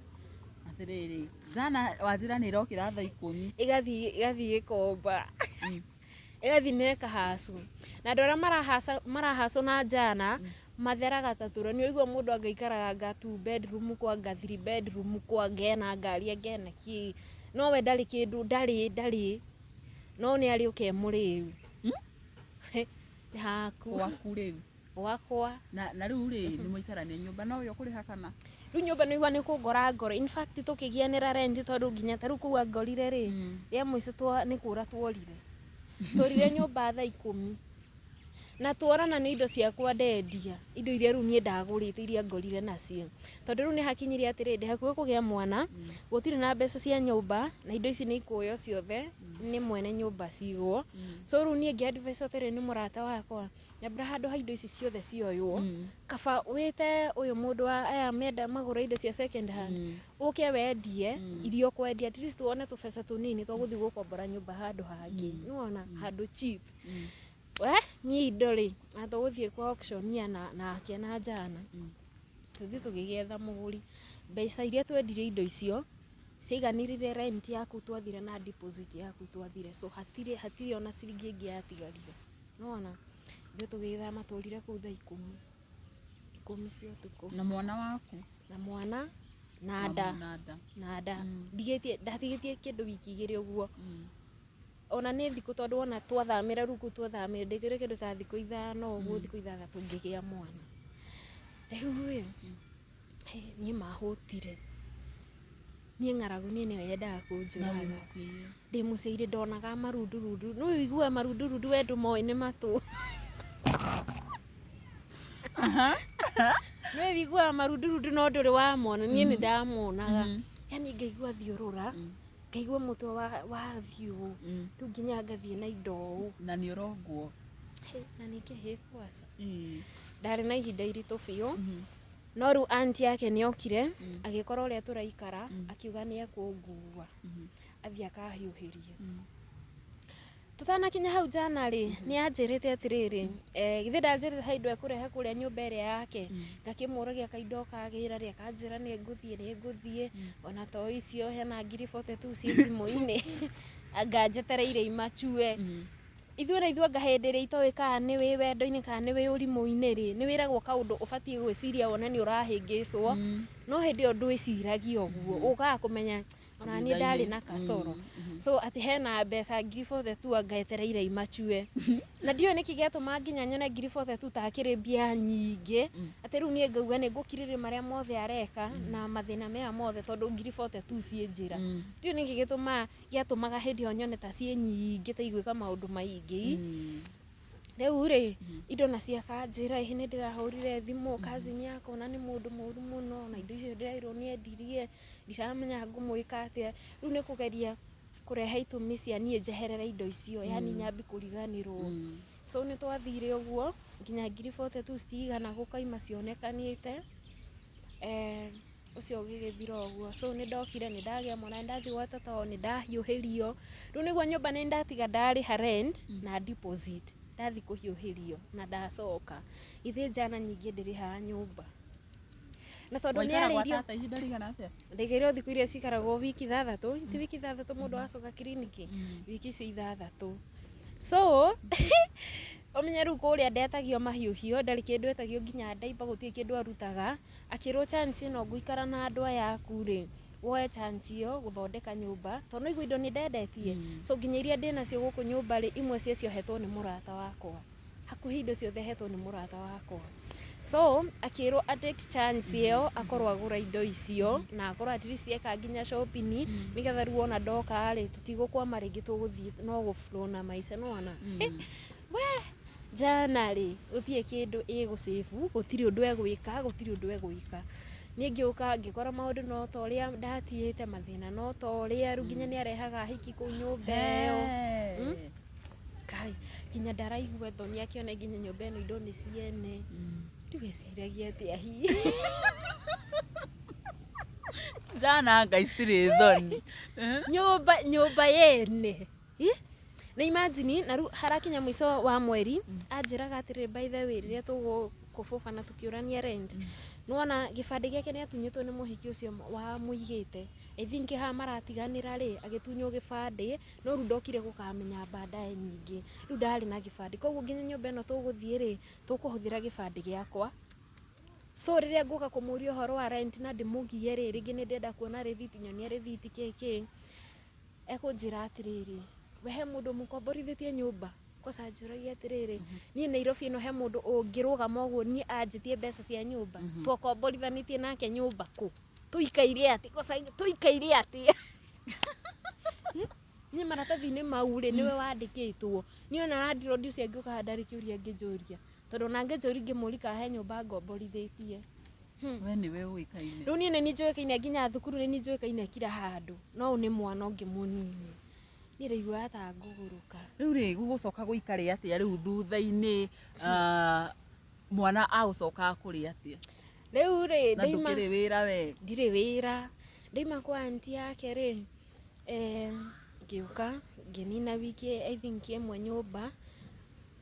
Atĩrĩrĩ, jana wanjĩra nĩ ĩrokĩra thaa 10. Ĩgathiĩ ĩkomba, ĩgathiĩ na ĩkahacwo, na andũ arĩa marahacwo na njana matheraga ta tũra. Nĩ ũigua mũndũ angaikaraga anga two bedroom kwa anga three bedroom kwa ngena ngari angena kĩ, no we ndarĩ kĩndũ, ndarĩ no nĩ arĩ ũke mũrĩu nĩ haku. Gwaku rĩu? Gwakwa. Na rĩu rĩ, nĩ mũikarania nyũmba, no we ũkũrĩha kana? Rĩu nyũmba nĩ igua nĩ kũngora ngoro. In fact, tũkĩgianĩra rent, tondũ nginya ta rĩu kũu angorire rĩ, rĩa mũico nĩ kũra tuorire, tũrire nyũmba thaa 10 na tuorana nĩ indo ciakwa ndendia, indo iria rĩu niĩ ndagũrĩte, iria ngorire nacio, tondũ rĩu nĩ hakinyirie atĩrĩ, ndĩ hakuhĩ kũgĩa mwana, gũtirĩ na mbeca cia nyũmba, na indo ici nĩ ikũywo ciothe. Nĩ mwene nyũmba cigwo. So rĩu niĩ ngĩ advise atĩrĩ, nĩ mũrata wakwa, nyambĩra handũ ha indo ici ciothe cioywo, kaba wĩte ũyũ mũndũ wa aya menda magũra indo cia second hand, ũke wendie iria ũkwendia, at least wone tũbeca tũnini twa gũthiĩ gũkombora nyũmba handũ hangĩ, nĩwona, handũ cheap. We niĩ indo rĩ, na tũgũthiĩ kwa auctionia na nake na njana tũthiĩ tũgĩgĩetha mũgũri. Mbeca iria twendirie indo icio ciaiganĩrire rent yaku twathire na deposit yaku twathire, so hatirĩ ona ciringi ĩngĩ yatigarire, nĩwona. Ithuĩ tũgĩgĩthama, tũrire kũu thaa 10 cia ũtukũ. Na mwana waku? Na mwana na nda. Na nda. Na nda. Ndigĩtie, ndatigĩtie kĩndũ wiki 2 ũguo, ona nĩ thikũ, tondũ wona twathamĩra rĩu kũu twathamĩra, ndĩkĩrĩ kĩndũ ta thikũ 5 ũguo, thikũ 6 ngĩgĩa mwana. Rĩu ĩ, niĩ mahũtire, niĩ ng'aragu niĩ nĩyo yendaga kũnjũraga. Ndĩ mũciĩ ndonaga marundurundu, nĩ ũiguaga marundurundu, we ndũmoĩ nĩ matũ. Nĩ ũiguaga marundurundu no ndũrĩ wamona. Niĩ nĩ ndamonaga, yani ngaigua thiũrũra, ngaigua mũtwe wathiĩ ũũ, rĩu nginya ngathiĩ na indo ũũ. Na nĩ ũrongwo. Na nĩ kĩhĩ kwaca. Ndarĩ na ihinda iritũ biũ, no rĩu anti yake nĩ okire agĩkora ũrĩa tũraikara, akiuga nĩ ekũngua athiĩ akahiũhĩrie. Tũtanakinya hau jana rĩ, nĩ anjĩrĩte atĩrĩrĩ, githĩ ndanjĩrĩte he indo ekũrehe kũrĩa nyũmba ĩrĩa yake. Ngakĩmũragia kaindo kagĩra rĩ, akanjĩra nĩ ngũthiĩ, nĩ ngũthiĩ, ona to icio hena 42,000 ciĩ thimũ-inĩ, anga njetereire imachue. Ithuĩ na ithuĩ anga hĩndĩ ĩrĩa itoĩ kana nĩ wĩ wendo-inĩ kana nĩ wĩ ũrimũ-inĩ rĩ, nĩ wĩragwo kaũndũ ũbatiĩ gwĩciria wone nĩ ũrahĩngĩcwo, no hĩndĩ ĩyo ndwĩciragia ũguo, ũkaga kũmenya ona niĩ ndarĩ na kacoro. So atĩ hena mbeca 42,000 anga etereire imachue, na ndiũĩ nĩkĩ gĩatũma nginya nyone 42,000 ta akĩrĩ mbia nyingĩ, atĩ rĩu niĩ ngauga nĩ ngũkirĩrĩria marĩa mothe areka na mathĩna maya mothe tondũ 42,000 ciĩ njĩra. Ndiũĩ nĩkĩ gĩtũmaga, gĩatũmaga hĩndĩ ĩyo nyone ta ciĩ nyingĩ, ta igwĩka maũndũ maingĩ. Rĩu rĩ, indo nacio akanjĩra ĩhĩ, nĩ ndĩrahũrire thimũ cousin yakwa na nĩ mũndũ mũru mũno, na indo icio ndĩrairwo nĩ endirie, ndiramenya ngũmwĩka atĩa. Rĩu nĩ kũgeria kũrehe itũmi cia niĩ njeherere indo icio, yani nyambi kũriganĩrwo. So nĩ twathire ũguo nginya 42,000 citigana gũkaima cionekanĩte. Ũcio ũgĩgĩthira ũguo. So nĩ ndokire, nĩ ndagĩa mwana, nĩ ndathiĩ gwa tata wao, nĩ ndahiũhĩrio. Rĩu nĩguo nyũmba nĩ ndatiga ndarĩha rent na deposit, ndathiĩ kũhiũhĩrio na ndacoka githĩ njana nyingĩ ndĩrĩhaga nyũmba, na tondũ nĩ Waikara gwa arĩirio. tata ihinda rĩigana atĩa? Ndĩgĩrwo thikũ iria cikaragwo wiki 6, ti wiki 6 mũndũ acoka kiriniki, wiki icio 6. So ũmenye rĩu kũrĩa ndetagio mahiũhio, ndarĩ kĩndũ etagio, nginya ndaiba gũtirĩ kĩndũ arutaga. Akĩrwo chance ĩno ngũikara na andũ aya aku rĩ, woe chance ĩyo gũthondeka nyũmba, tondũ no igua indo nĩ ndendetie. So nginya iria ndĩnacio gũkũ nyũmba rĩ, imwe ciacio hetwo nĩ mũrata wakwa, hakuhĩ indo ciothe hetwo nĩ mũrata wakwa. So akĩrwo a take chance ĩyo, akorwo agũra indo icio na akorwo at least eka nginya shopping, nĩgetha rĩu ona ndoka rĩ, tũtigũkwama rĩngĩ, tũgũthiĩ no gũflow na maica, nĩwona. We jana rĩ, gũtirĩ kĩndũ ĩgũcĩbu, gũtirĩ ũndũ egwĩka, gũtirĩ ũndũ egwĩka. Niĩ ngĩũka ngĩkora maũndũ no ta ũrĩa ndatigĩte, mathĩna no ta ũrĩa rĩu, nginya nĩ arehaga hiki kũu nyũmba ĩyo. Kai, nginya ndaraigua thoni akĩona nginya nyũmba ĩno indo nĩ ciene. Rĩu eciragia atĩa hihi? Njana ngai citirĩ thoni. Nyũmba yene. Ĩ? Na imagine, na rĩu harakinya mũico wa mweri, anjĩraga atĩrĩrĩ, by the way, rĩrĩa tũgũkũbũbana tũkĩũrania rent, nĩwona gĩbandĩ gĩake nĩ atunyĩtwo nĩ mũhiki ũcio wamũigĩte. I think haha maratiganĩra rĩ, agĩtunywo gĩbandĩ, no rĩu ndokire gũkamenya baadaye nyingĩ rĩu ndarĩ na gĩbandĩ. Koguo nginya nyũmba ĩno tũgũthiĩ rĩ, tũkũhũthĩra gĩbandĩ gĩakwa. So rĩrĩa ngũka kũmũria ũhoro wa rent na ndĩmũgie rĩ, rĩngĩ nĩ ndĩrenda kuona rĩthiti, nyonia rĩthiti, kĩ kĩ, ekũnjĩra atĩrĩrĩ, we he mũndũ mũkomborithĩtie nyũmba? Kosa anjũragia atĩrĩrĩ, niĩ Nairobi ĩno he mũndũ ũngĩrũgama ũguo niĩ anjĩtie mbeca cia nyũmba? Twakomborithanĩtie nake nyũmba kũ? Tũikaire atĩ kosa, tũikaire atĩa? Niĩ maratathi-inĩ mau rĩ, nĩwe wandĩkĩtwo. Niĩ ona landlord ũcio angĩũka haha ndarĩ kĩũria angĩnjũria, tondũ ona angĩnjũria ingĩmũria kana he nyũmba ngomborithĩtie. We nĩwe ũĩkaine. Rĩu niĩ nĩ niĩ njũĩkaine nginya thukuru, nĩ niĩ njũĩkaine kila handũ, no ũyũ nĩ mwana ũngĩ mũnini. Niĩ ndaiguaga ta ngũgũrũka. Rĩu rĩ, gũgũcoka gũikare atĩa rĩu thutha-inĩ, mwana agũcoka akũrĩ atĩa? Rĩu rĩ, Na ndaima ndũkĩrĩ wĩra we? Ndirĩ wĩra. Ndaima kwa aunty yake rĩ, ngĩũka ngĩnina wiki, I think ĩmwe nyũmba.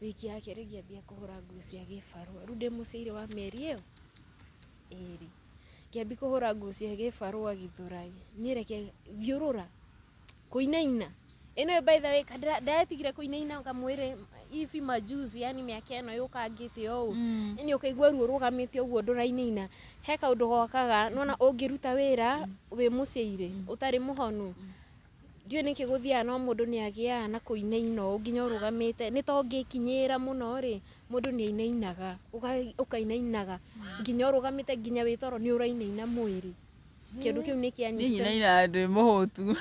Wiki ya kerĩ ngĩambia kũhũra nguo cia gĩbarũa. Rĩu ndĩ mũciaire wa mĩeri ĩyo 2. Ngĩambia kũhũra nguo cia gĩbarũa Gĩthũrai. Niĩ reke thiũrũra kũinaina. Ĩno by the way ndatigire kũinaina kamwĩrĩ hivi majuzi, yani mĩaka ĩno yũkangĩte ũũ. Yani ũkaigua ruo rũgamĩte ũguo ndũrainaina. He kaũndũ gokaga, nĩwona ũngĩruta wĩra wĩ mũciaire ũtarĩ mũhonu. Ndiũĩ nĩkĩ gũthiaga no mũndũ nĩ agĩaga na kũinaina ũũ nginya ũrũgamĩte. Nĩ ta ũngĩkinyĩra mũno rĩ, mũndũ nĩ ainainaga, ũkainainaga nginya ũrũgamĩte, nginya wĩ toro nĩ ũrainaina mwĩrĩ. Kĩndũ kĩu nĩ kĩanyitĩte. Niĩ nyinainaga ndĩ mũhũtu.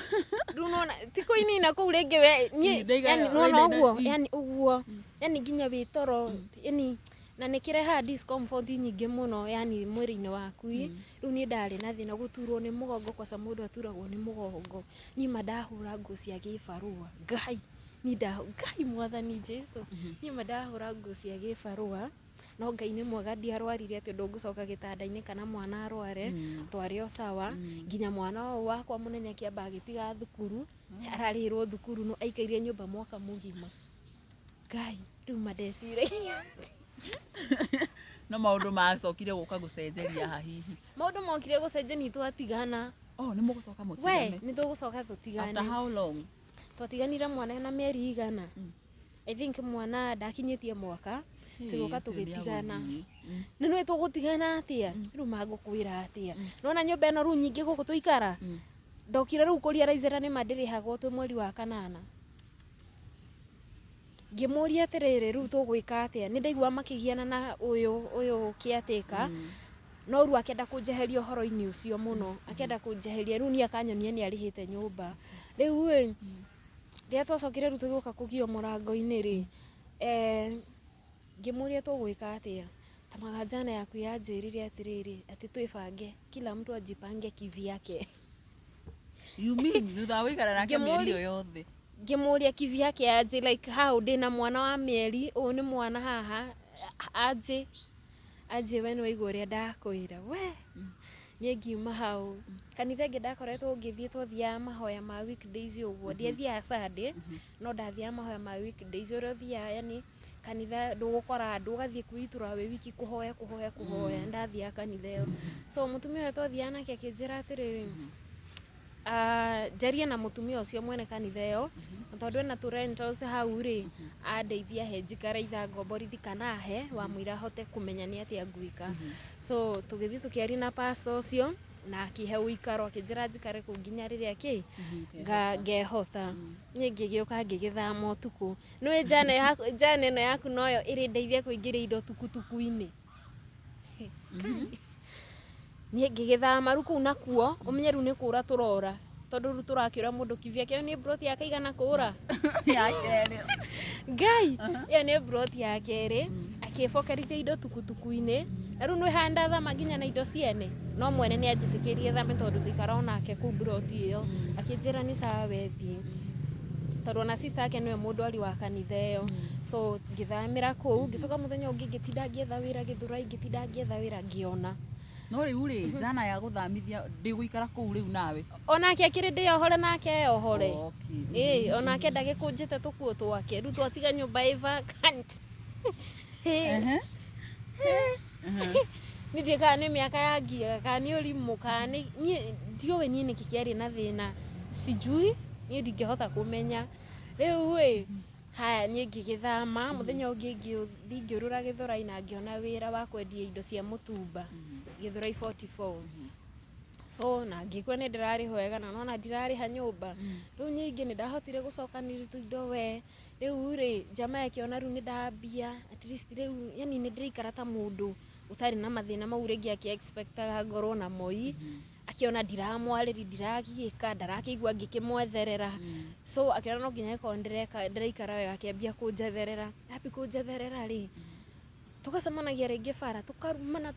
Rĩu nĩwona ti kũinaina kũu rĩngĩ we, niĩ, yani nĩwona ũguo, yani ũguo, yani nginya wĩ toro, yani na nĩ kĩrehaga discomfort nyingĩ mũno, yani mwĩrĩ-inĩ waku. Rĩu niĩ ndarĩ na thĩna gũturwo nĩ mũgongo, kwaca mũndũ aturagwo nĩ mũgongo. Niĩ ma ndahũra nguo cia gĩbarũa, Ngai, niĩ Ngai mwathani Jesu, niĩ ma ndahũra nguo cia gĩbarũa. No Ngai nĩ mwega, ndiarwarire atĩ ũndũ ngũcoka gĩtanda-inĩ kana mwana arware, twarĩ o sawa. Nginya mwana ũyũ wakwa mũnene akĩamba agĩtiga thukuru, ararĩhĩrwo thukuru no aikaire nyũmba mwaka mũgima. Ngai, rĩu ma ndeciragia. No maũndũ macokire gũka gũcenjeria haha hihi? Maũndũ mokire gũcenjia twatigana. Oh, nĩ mũgũcoka mũtigane? We, nĩ tũgũcoka tũtigane. After how long? Twatiganire mwana ena mĩeri igana. I think mwana ndakinyĩtie mwaka, tũgĩũka tũgĩtigana. Nĩ nĩũĩ tũgũtigana atĩa? Rĩu mangũkwĩra atĩa? Nĩwona nyũmba ĩno rĩu nyingĩ gũkũ tũikara? Ndokire rĩu kũrealize nĩ ma ndĩrĩhagwo twĩ mweri wa kanana. Ngĩmũria atĩrĩrĩ, rĩu tũgwĩka atĩa? Nĩ ndaigua makĩgiana na ũyũ caretaker. No rĩu akĩenda kũnjeheria ũhoro-inĩ ũcio mũno. Akĩenda kũnjeheria, rĩu niĩ akanyonia nĩ arĩhĩte nyũmba. Rĩu ĩ, rĩrĩa twacokire rĩu tũgĩũka kũgio mũrango-inĩ rĩ, ngĩmũria tũgwĩka atĩa? Ta maganjana yaku yanjĩrire atĩrĩrĩ, atĩ twĩbange, kila mtu ajipange kivyake. You mean thutha wa gũikara nake mĩeri ĩyo yothe? Ngĩmũria kivyake aje, like how ndĩna mwana wa mĩeri, ũyũ nĩ mwana haha, aje. Aje we nĩwaigua ũrĩa ndakwĩra, we. Niĩ ngiuma hau. Kanitha ĩngĩ ndakoretwo ngĩthiĩ, twathiaga mahoya ma weekdays ũguo. Ndiathiaga Sunday, no ndathiaga mahoya ma weekdays ũrĩa ũthiaga, yani kanitha ndũgũkora andũ, ũgathiĩ kwĩitũrũra wĩ wiki kũhoya, kũhoya, kũhoya. Ndathiaga kanitha ĩyo. So mũtumia ũrĩa twathiaga nake akĩnjĩra atĩrĩrĩ, njarie na mũtumia ũcio mwene kanitha ĩyo, na tondũ ena tũ rentals hau rĩ, andeithie ahe njikare either ngomborithie kana ahe wamũira hote kũmenya nĩ atĩa ngwĩka. So tũgĩthiĩ tũkĩaria na pastor ũcio, na akĩhe ũikaro, akĩnjĩra njikare kũu nginya rĩrĩa kĩ ngehota. Niĩ ngĩgĩũka ngĩgĩthama ũtukũ. Nĩũĩ njana ĩno yaku noyo ĩrĩndeithia kũingĩria indo tukutuku-inĩ. Niĩ ngĩgĩthama rĩu kũu nakuo, ũmenye rĩu nĩ kũra tũrora. Tondũ rĩu tũrakĩũra mũndũ kivyake, ĩyo nĩ plot ya kaigana kũra? Ya kerĩ. Ngai, ĩyo nĩ plot ya kerĩ. Akĩbokerithia indo tukutuku-inĩ. Na rĩu nĩ ndathama nginya na indo ciene. No mwene nĩ anjĩtĩkĩrie thame tondũ tũikara onake kũu plot ĩyo. Akĩnjĩra nĩ sawa we thiĩ. Tondũ ona sister yake nĩwe mũndwari wa kanitha ĩyo. So ngĩthamĩra kũu, ngĩcoka mũthenya ũngĩ ngĩtinda ngĩetha wĩra Gĩthũrai, ngĩtinda ngĩetha wĩra ngĩona. No rĩu rĩ, njana ya gũthamithia ndĩgũikara kũu rĩu nawe? Onake akĩrĩ ndĩyohore nake eyohore. Ĩĩ, onake ndagĩkũnjĩte tũkuo twake. Rĩu twatiga nyũmba ĩ vacant. Niĩ ndiũĩ kana nĩ mĩaka yangiaga, kana nĩ ũrimũ, kana nĩ niĩ ndiũĩ niĩ nĩkĩ kĩarĩ na thĩna. Sijui, niĩ ndingĩhota kũmenya. Rĩu ĩ, haya niĩ ngĩgĩthama, mũthenya ũngĩ ngĩthiĩ ngĩũrũra Gĩthũrai na ngĩona wĩra wa kwendia indo cia mũtumba, Gĩthũrai 44. So na ngĩigua nĩ ndĩrarĩhwo wega na nona ndirarĩha nyũmba. Rĩu ningĩ nĩ ndahotire gũcokanĩrĩria tũindo we. Rĩu rĩ, jamaa akĩona rĩu nĩ ndambia, at least rĩu yani nĩ ndĩraikara ta mũndũ ũtarĩ na mathĩna mau rĩngĩ akĩ expectaga ngorwo namo ii. Akĩona ndiramwarĩria, ndiragiĩka, ndarakĩigua ngĩkĩmwetherera. So akĩona no nginya angĩkorwo ndĩraikara wega, akĩambia kũnjetherera. Ambia kũnjetherera rĩ, tũgacemanagia rĩngĩ bara, tũkarumana,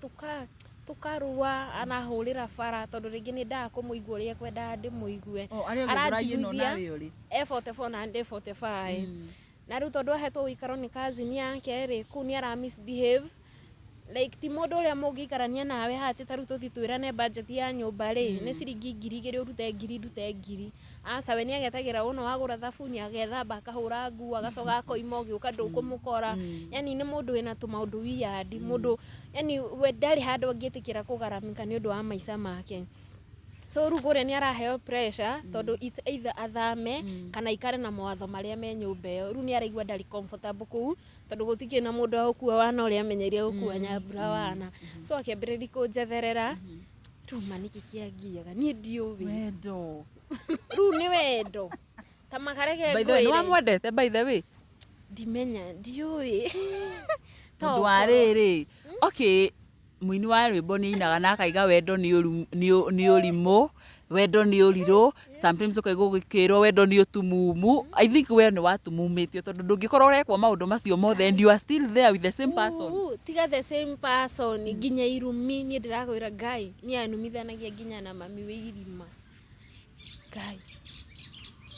Tũkarũa, anahũrĩra bara tondũ rĩngĩ nĩ ndaga kũmũigua ũrĩa ekwendaga ndĩmũigue. O arĩ o Gĩthũrai ĩno Aranjiguithia nawe ũrĩ. E 44 na ndĩ 45. Na rĩu tondũ ahetwo ũikaro nĩ cousin yake rĩ, kũu nĩ ara misbehave, like ti mũndũ ũrĩa mũngĩikarania nawe haha atĩ ta rĩu tũthiĩ twĩrane budget ya nyũmba rĩ, nĩ ciringi 2000, ũrute 1000 ndute 1000. Aca, we nĩ agetagĩra wona wagũra thabuni, agethamba, akahũra nguo, agacoka akoima, ũgĩũka ndũkũmũkora. Yani nĩ mũndũ wĩna tũmaũndũ weird, mũndũ yani we ndarĩ handũ angĩtĩkĩra kũgaramika nĩ ũndũ wa maica make. So rĩu kũrĩa nĩ araheo pressure tondũ it's either athame kana aikare na mawatho marĩa me nyũmba ĩyo. Rĩu nĩ araigua ndarĩ comfortable kũu tondũ gũtikĩrĩ na mũndũ wa gũkua wana ũrĩa amenyeire gũkua Nyambura wana. So akĩambĩrĩria kũnjetherera. Rĩu ma nĩkĩ kĩangiaga niĩ ndiũĩ. Wendo. Rĩu nĩ wendo ta makareke. By the way, nĩ Ngwĩre. Wamwendete, by the way? Ndimenya, ndiũĩ. Tondũ wa rĩrĩ, okay, mũini wa rwĩmbo nĩ ainaga na akaiga wendo nĩ nĩ ũrimũ, wendo nĩ ũrirũ, sometimes ũkaigua ũgĩkĩrwo wendo nĩ ũtumumu. I think we nĩ watumumĩtio tondũ ndũngĩkorwo ũrekwo maũndũ macio mothe and you are still there with the same person. Tiga the same person, nginya irumi. Niĩ ndĩrakwĩra, Ngai niĩ anumithanagia nginya na mami wĩ irima. Ngai,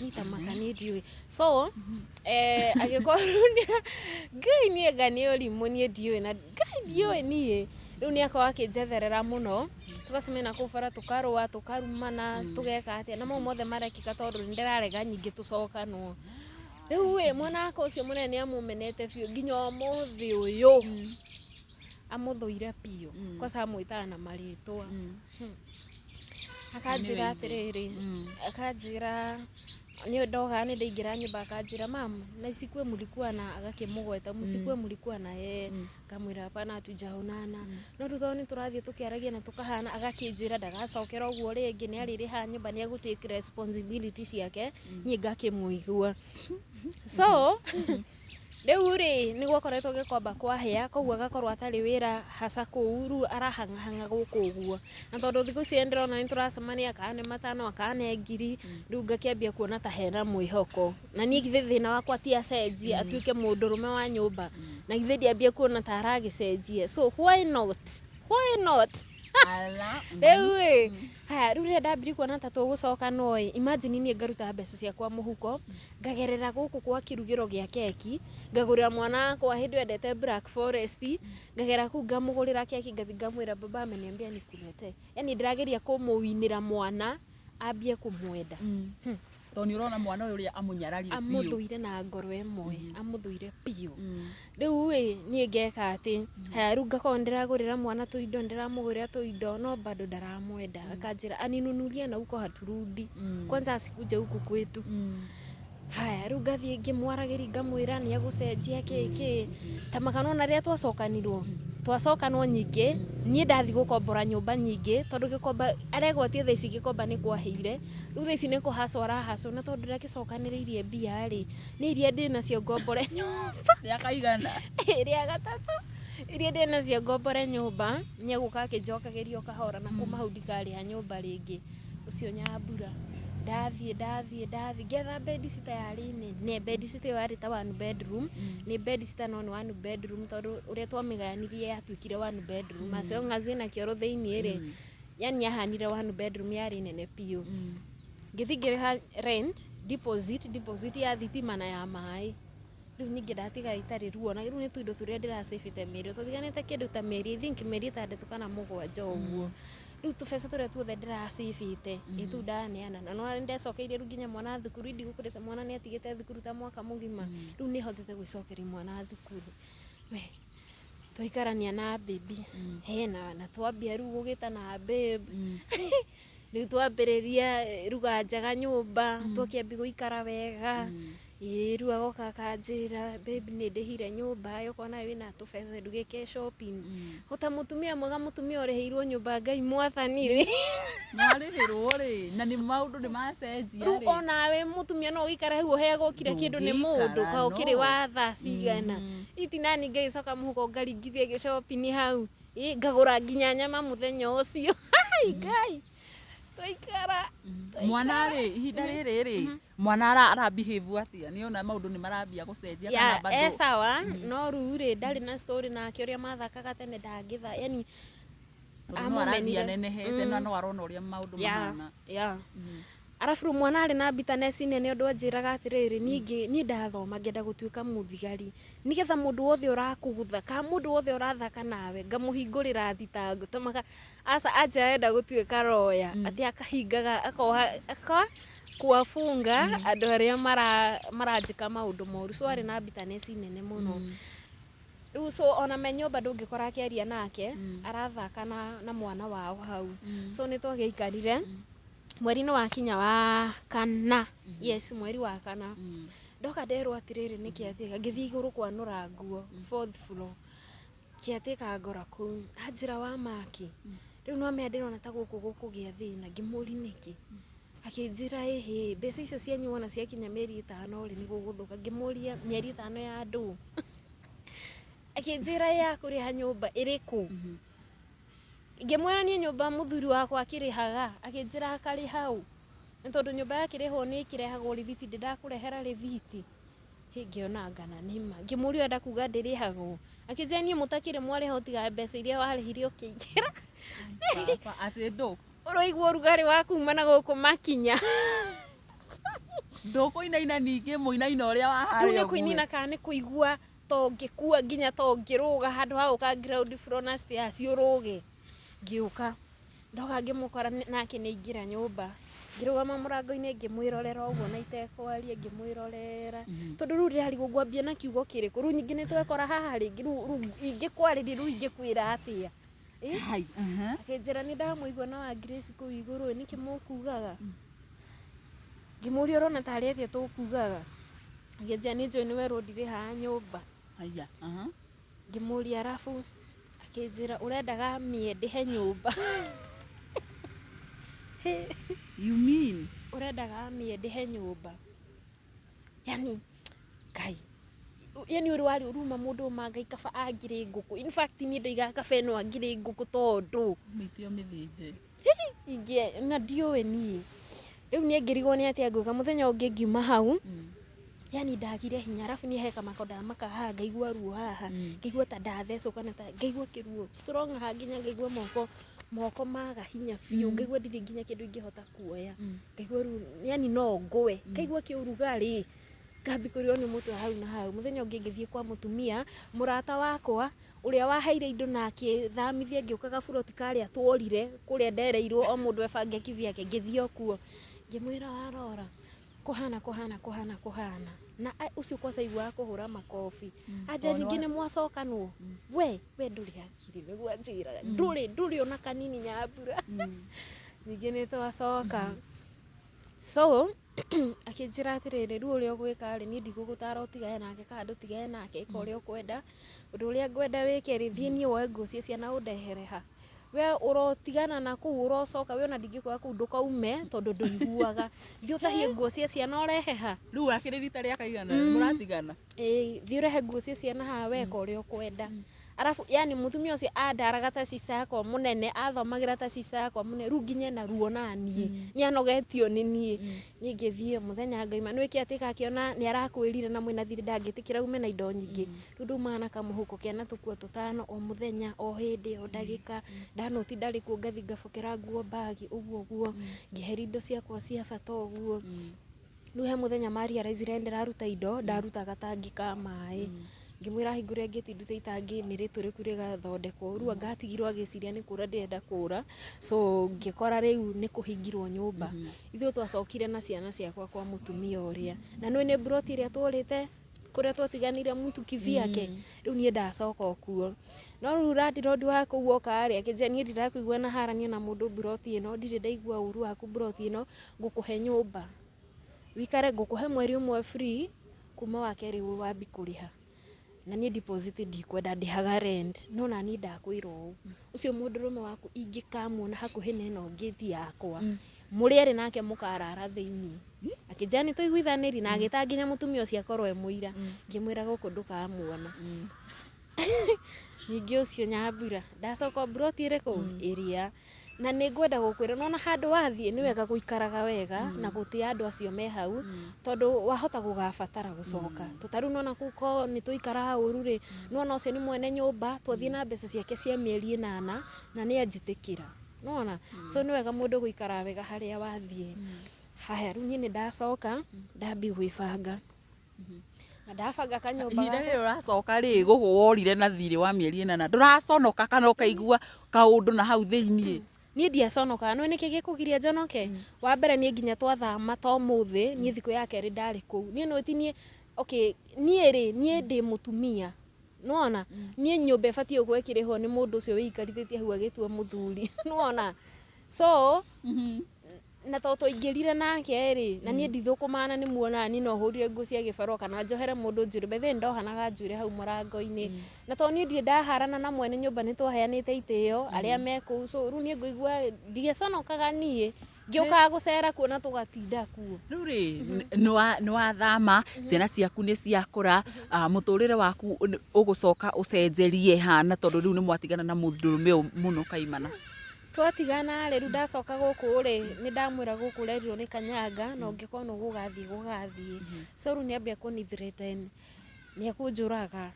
niĩ ta maka niĩ ndiũĩ. So agĩkorwo Ngai niĩ anga nĩ ũrimũ, niĩ ndiũĩ, na Ngai ndiũĩ niĩ. Rĩu nĩ akorwo akĩnjetherera mũno, tũgacemania na kũu bara, tũkarũa, tũkarumana, tũgeka atĩa, na mau mothe marekĩka tondũ nĩ ndĩrarega nyingĩ tũcokanwo. Rĩu ĩ mwana wakwa ũcio mũnene nĩ amũmenete biũ, nginya ũmũthĩ ũyũ amũthũire biũ. Kwanza amwĩtaga na marĩtwa. Akanjĩra atĩrĩrĩ, akanjĩra nĩ ndoga nĩ ndaingĩra nyũmba, akanjĩra, "Mam, na isikue mlikuwa na," agakĩmũgweta, "msikue mlikuwa na yeye." Ngamwĩra, "Hapana, hatujaonana." No rĩu tondũ nĩ tũrathiĩ tũkĩaragia na tũkahana, agakĩnjĩra ndagacokera ũguo rĩngĩ, nĩ arĩrĩha nyũmba, nĩ egũ take responsibility ciake. Niĩ ngakĩmũigua. So rĩu rĩ, nĩ gwakoretwo gĩkomba kwahĩa, koguo agakorwo atarĩ wĩra haca kũu. Rĩu arahang'ahang'a gũkũ ũguo, na tondũ thikũ ici ndĩrona nĩ tũracemania, kana nĩ 500, kana nĩ 1000, rĩu ngakĩambia kuona ta hena mwĩhoko. Na niĩ githĩ thĩna wakwa ti acenjie atuĩke mũndũrũme wa nyũmba? Na githĩ ndiambie kuona ta aragĩcenjia? So why not, why not? Ala. Rĩu ĩ haya, rĩu rĩrĩa ndambirie kuona ta tũgũcokanwo ĩ, imagine niĩ ngaruta mbeca ciakwa mũhuko, ngagerera gũkũ kwa kĩrugĩro gĩa keki, ngagũrĩra mwana wakwa, hĩndĩ ĩyo endete Black Forest, ngagera kũu ngamũgũrĩra keki, ngathi ngamwĩra, "Baba ameniambia nikuletee." Yani ndĩrageria kũmũwinĩra mwana ambie kũmwenda. Tondũ nĩ ũrona mwana ũyũ ũrĩa amũnyararire biũ. Amũthũire na ngoro ĩmwe, amũthũire biũ. Rĩu ĩ niĩ ngeka atĩ haya, rĩu ngakorwo ndĩragũrĩra mwana tũindo, ndĩramũgũrĩra tũindo, no bado ndaramwenda. Akanjĩra aninunulie na huko haturudi, kwanza asikuje huku kwetu. Haya, rĩu ngathiĩ ngĩmwaragĩria, ngamwĩra nĩ egũcenjia kĩ kĩ. Ta makanona rĩrĩa twacokanirwo, twacokanwo nyingĩ, niĩ ndathi gũkombora nyũmba nyingĩ tondũ gĩkomba aregwatia thaa ici, gĩkomba nĩ kwahĩire. Rĩu thaa ici nĩ kũhacwo arahacwo, na tondũ ndakĩcokanĩrĩirie mbia rĩ, nĩ iria ndĩ nacio ngombore nyũmba. Rĩa kaigana. Rĩa gatatũ, iria ndĩ nacio ngombore nyũmba, nĩ egũka akĩnjokagĩria o kahora, na kuma hau ndikarĩha nyũmba rĩngĩ. Ũcio Nyambura, ndathiĩ ndathiĩ ndathiĩ ngetha bedsitter yarĩ nene. Bedsitter ĩyo yarĩ ta one bedroom, nĩ bedsitter no nĩ one bedroom tondũ ũrĩa twamĩgayanirie yatuĩkire one bedroom, as long as ĩna kĩoro thĩiniĩ rĩ, yani yahanire one bedroom, yarĩ nene biũ. Ngĩthiĩ ngĩrĩha rent, deposit ya thitima na ya maĩ. Rĩu ningĩ ndatiga itarĩ ruo, na rĩu nĩ tũindo tũrĩa ndĩracĩbĩte mĩeri, tũtiganĩte kĩndũ ta mĩeri, I think mĩeri 6 kana 7 ũguo. Rĩu tũbeca tũrĩa tuothe ndĩracĩbĩte ĩ tũu ndaneana, na no ndecokeirie rĩu nginya mwana thukuru. Indigũkũrĩte mwana nĩ atigĩte thukuru ta mwaka mũgima, rĩu nĩ hotete gwĩcokeria mwana thukuru. We twaikarania na baby hena na twambia rĩu gũgĩtana babe. Rĩu twambĩrĩria ruga njega nyũmba, twakĩambia gũikara wega. Ĩĩ, rĩu agoka akanjĩra, "Babe, nĩ ndĩhire nyũmba, okorwo nawe wĩna tũbeca ndũgĩke shopping." Hota mũtumia mwega, mũtumia ũrĩhĩirwo nyũmba, Ngai mwathani rĩ. Marĩhĩrwo rĩ, na nĩ maũndũ nĩ macenjia. Rĩu rĩ. Onawe mũtumia no ũgĩikare hau ũheagwo kira kĩndũ nĩ mũndũ. Ndũngĩikara, Ka ũkĩrĩ no. wa thaa cigana itinani, ngagĩcoka mũhuko ngaringithia gĩcopping hau. Ĩ, ngagũra nginya nyama mũthenya ũcio. Ai, Ngai, twaikara. Mwana rĩ, ihinda rĩrĩ rĩ, mwana ara behave atĩa? Nĩ ona maũndũ nĩ marambia gũcenjia Ya kana bado? E sawa, no rĩu rĩ, ndarĩ na story nake ũrĩa mathakaga tene, ndangĩtha yani. Tondũ no arathiĩ Amũmenire. anenehete na no arona ũrĩa maũndũ mahana. Yeah. Arabu rĩu mwana arĩ na bitterness nene ũndũ anjĩraga atĩrĩrĩ, niĩ niĩ ndathoma ngenda gũtuĩka mũthigari, nĩgetha mũndũ wothe ũrakũgũtha kana mũndũ wothe ũrathaka nawe ngamũhingũrĩra thitango tamaga aca. Anjĩra arenda gũtuĩka roya, atĩ akahingaga akoha aka kuwafunga andũ arĩa maranjĩka maũndũ moru. So arĩ na bitterness nene mũno rĩu. So ona me nyũmba ndũngĩkora akĩaria nake, arathaka na mwana wao hau. So nĩ twagĩikarire mweri-inĩ wa kinya wa kana, yes, mweri wa kana, ndoka nderwo atĩrĩrĩ, nĩ kĩatĩka ngĩthiĩ igũrũ kwanũra nguo fourth floor, kĩatĩka ngora kũu anjĩra wa maki rĩu no mea ndĩrona ta gũkũ gũkũgĩa thĩna. Ngĩmũri nĩkĩ, akĩnjĩra ĩhĩ, mbeca icio cianyu wona ciakinya mĩeri 5 rĩ, nĩ gũgũthũka. Ngĩmũria mĩeri 5 ya ndũ? Akĩnjĩra ya kũrĩha nyũmba ĩrĩkũ. Ngĩmwĩra niĩ nyũmba mũthuri wakwa akĩrĩhaga. Akĩnjĩra akarĩha ũ? Nĩ tondũ nyũmba yakĩrĩhwo nĩ ĩkĩrehagwo rĩthiti, ndĩ ndakũrehera rĩthiti. Ngĩona ngana nĩma. Ngĩmũria enda kuga ndĩrĩhagwo, akĩnjĩra niĩ mũtakĩrĩ mwarĩha ũtiga mbeca iria warĩhire ũkĩingĩra. Baba, atĩ ndũ Ũroigua ũrugarĩ wa kuma na gũkũ makinya. Ndũkũinaina ningĩ mũinaina ũrĩa wa Rĩu harĩa nĩ ũguo. Kũinaina kana nĩ kũigua to ngĩkua nginya to ngĩrũga handũ ha gũka ground floor na stairs ũrũge. Ngĩũka ndoka ngĩmũkora nake nĩ aingĩra nyũmba, ngĩrũgama mũrango-inĩ ngĩmwĩrorera ũguo na itekwaria, ngĩmwĩrorera tondũ rĩu ndĩrarigwo ngwambia na kiugo kĩrĩkũ. Rĩu ningĩ nĩ twekora haha rĩngĩ, rĩu ingĩkwarĩria, rĩu ingĩkwĩra atĩa? Ĩ? Hai, Akĩnjĩra nĩ ndamũigua na wa Grace kũu igũrũ, nĩkĩ mũkugaga? Ngĩmũria ũrona tarĩ atĩa tũkugaga? Akĩnjĩra nĩ njũĩ nĩ werwo ndirĩhaga nyũmba. Haya, Ngĩmũria arabu, akĩnjĩra ũrendaga mĩe ndĩhe nyũmba. You mean? Ũrendaga mĩe ndĩhe nyũmba? Yani ngai, yani ũrĩ warĩ ũruma mũndũ ũma ngai kaba angĩrĩ ngũkũ. In fact niĩ ndaigaga kaba ĩno angĩrĩ ngũkũ tondũ Mĩtĩ mĩthĩnje. Ingĩ na ndiũĩ niĩ rĩu niĩ ngĩrigwo nĩ atĩa ngwĩka. Mũthenya ũngĩ ngiuma hau, yani ndagire hinya, arabu niĩ he kamako ndamaka haha, ngaigua ruo haha, ngaigua ta ndathecwo kana ta ngaigua kĩruo strong haha, nginya ngaigua moko maga hinya biũ, ngaigua ndirĩ nginya kĩndũ ingĩhota kuoya, ngaigua rĩu yani no ngũe, ngaigua kĩũrugarĩ, ngambi kũrĩo nĩ mũtwe hau na hau. Mũthenya ũngĩ ngĩthiĩ kwa mũtumia mũrata wakwa ũrĩa waheire indo na akĩthamithia, ngĩũka gaburoti karĩa tuorire kũrĩa ndereirwo o mũndũ ebange kivyake. Ngĩthiĩ o kuo ngĩmwĩra warora kũhana kũhana kũhana kũhana na ũcio kwanza aiguaga kũhũra makobi anja. Tondũ ningĩ nĩ mwacokanwo, we ndũrĩ hakiri, nĩguo anjĩraga, ndũrĩ ona kanini nyambura. Ningĩ nĩ twacoka, so akĩnjĩra atĩrĩrĩ, rĩu ũrĩa ũgwĩka rĩ, niĩ ndigũgũtara ũtigane nake kana ndũtigane nake, ĩka ũrĩa ũkwenda. Ũndũ ũrĩa ngwenda wĩke rĩ, thiĩ niĩ woe nguo cia ciana ũndehere ha. We ũrotigana na kũu ũrocoka, we ona ndingĩkwĩra kũu ndũkaume tondũ ndũiguaga. Thiĩ ũtahie nguo cia ciana ũrehe ha. Rĩu akĩrĩ rita rĩa kaigana mũratigana? Ĩĩ, thiĩ ũrehe nguo cia ciana haha, weka ũrĩa ũkwenda. Arabu yani mũtumia ũcio andaraga ta sister yakwa mũnene, athomagĩra ta sister yakwa mũnene, rĩu nginya ena ruo na niĩ nĩ anogetio nĩ niĩ. Niĩ ngĩthiĩ mũthenya ngaima nĩ wĩke atĩ akĩona nĩ arakwĩrire na mwĩna thirĩ, ndangĩtĩkĩra ume na indo nyingĩ. Rĩu ndaumaga na kamũhuko kena tũkuo tũtano o mũthenya, o hĩndĩ, o ndagĩka. Ndanoti ndarĩ kuo, ngathi ngabokera nguo bagi ũguo ũguo, ngĩeheria indo ciakwa cia bata ũguo. Rĩu he mũthenya marealizire ndĩraruta indo, ndaruta gatangi ka maĩ, ngĩmwĩra ahingũre ngĩti ndute itangi nĩ rĩtũrĩku rĩgathondekwo. Rĩu anga atigirwo agĩciria nĩ kũra ndĩrenda kũra. So ngĩkora rĩu nĩ kũhingirwo nyũmba. Ithuĩ twacokire na ciana ciakwa kwa mũtumia ũrĩa na nĩ mburoti ĩrĩa tũrĩte kũrĩa twatiganire mtu kivyake. Rĩu niĩ ndacoka o kuo, no rĩu landlord wa kũu oka rĩ, akĩnjĩra niĩ ndirakũigua na harania na mũndũ mburoti ĩno, ndirĩ ndaigua ũru waku mburoti ĩno, ngũkũhe nyũmba wikare, ngũkũhe mweri ũmwe free kuma wa kerĩ wambi kũrĩha, na niĩ deposit ndikwenda, ndĩhaga rent. No na niĩ ndakwĩra ũũ, ũcio mũndũrũme waku ingĩkamuona hakuhĩ na ĩno ngĩti yakwa, mũrĩ erĩ nake mũkarara thĩiniĩ. Akĩnjĩra nĩ tũiguithanĩri na agĩta nginya mũtumia ũcio akorwo e mũira. Ngĩmwĩra gũkũ ndũkamuona ningĩ ũcio nyambura. Ndacoka mburoti ĩrĩkũ ĩrĩa Na nĩ ngwenda gũkwĩra nona handũ wathiĩ nĩ wega gũikaraga wega na gũtĩa andũ acio me hau, tondũ wahota gũgabatara gũcoka. Tũtarĩu nona kũu ko nĩ tũikaraga ũru rĩ, nona ũcio nĩ mwene nyũmba, twathiĩ na mbeca ciake cia mĩeri 8 na nĩ anjĩtĩkĩra, nona. So nĩ wega mũndũ gũikara wega harĩa wathiĩ. Haya, rĩu niĩ nĩ ndacoka ndambia gwĩbanga na ndabanga kanyũmba Ihinda gakwa. Rĩrĩ ũracoka rĩ, gũkũ worire na thirĩ wa mĩeri 8, ndũraconoka kana ũkaigua kaũndũ na hau thĩiniĩ? Niĩ ndiaconokaga. No nĩkĩ gĩkũgiria njonoke? Wa mbere, niĩ nginya twathama to mũthĩ, niĩ thikũ ya kerĩ ndarĩ kũu. Niĩ no ti niĩ, okay, niĩ rĩ, niĩ ndĩ mũtumia, nĩwona. Niĩ nyũmba ĩbatiĩ gũkorwo ĩkĩrĩhwo nĩ mũndũ ũcio wĩikarithĩtie hau agĩtua mũthuri, nĩwona. So na to twaingĩrire nake rĩ, na niĩ ndithũkũmaga, na nĩ muonaga niĩ no hũrire nguo cia gĩbarũa kana njohere mũndũ njuĩrĩ bethe, ndohanaga njuĩrĩ hau mũrango-inĩ. Na to niĩ ndirĩ ndaharana na mwene nyũmba, nĩ twaheanĩte itĩo arĩa me kũu. So rĩu niĩ ngũigua ndiaconokaga, niĩ ngĩũkaga gũcera kuo na tũgatinda kuo. Rĩu rĩ, nĩ wathama, ciana ciaku nĩ ciakũra, mũtũrĩre waku ũgũcoka ũcenjerie hana, tondũ rĩu nĩ mwatigana na mũndũrũme ũyũ mũno kaimana? Twatigana rĩ, rĩu ndacoka gũkũ rĩ, nĩ ndamwĩra gũkũ ũrerirwo nĩ kanyanga na ũngĩkorwo nĩ gũgathiĩ gũgathiĩ. So rĩu nĩ ambia kũni threaten nĩ ekũnjũraga.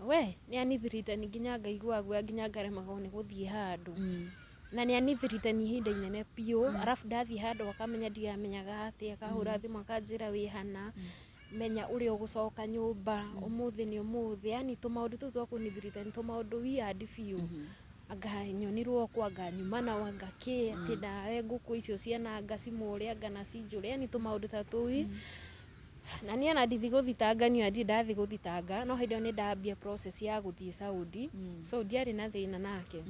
We nĩ ani threaten nginya ngaigua guoya, nginya ngaremagwo nĩ gũthiĩ handũ, na nĩ ani threaten ihinda inene biũ. Arabu ndathiĩ handũ akamenya ndiamenyaga atĩ akahũra thimũ akanjĩra, "Wĩ hana? Menya ũrĩa ũgũcoka nyũmba ũmũthĩ nĩ ũmũthĩ." Yani tũmaũndũ tũu twa kũni threaten, tũmaũndũ weird biũ. Anga nyonirwo kwa, anga nyuma nao, anga kĩ, atĩ ndawe ngũkũ icio ciana, anga cimũre, anga na cinjũre, yani tũmaũndũ ta tũu. Na niĩ ona ndithi gũthitanga, niĩ ndirĩ ndathi gũthitanga, no hĩndĩ ĩyo nĩ ndambia process ya gũthiĩ Saudi, so ndiarĩ na thĩna nake.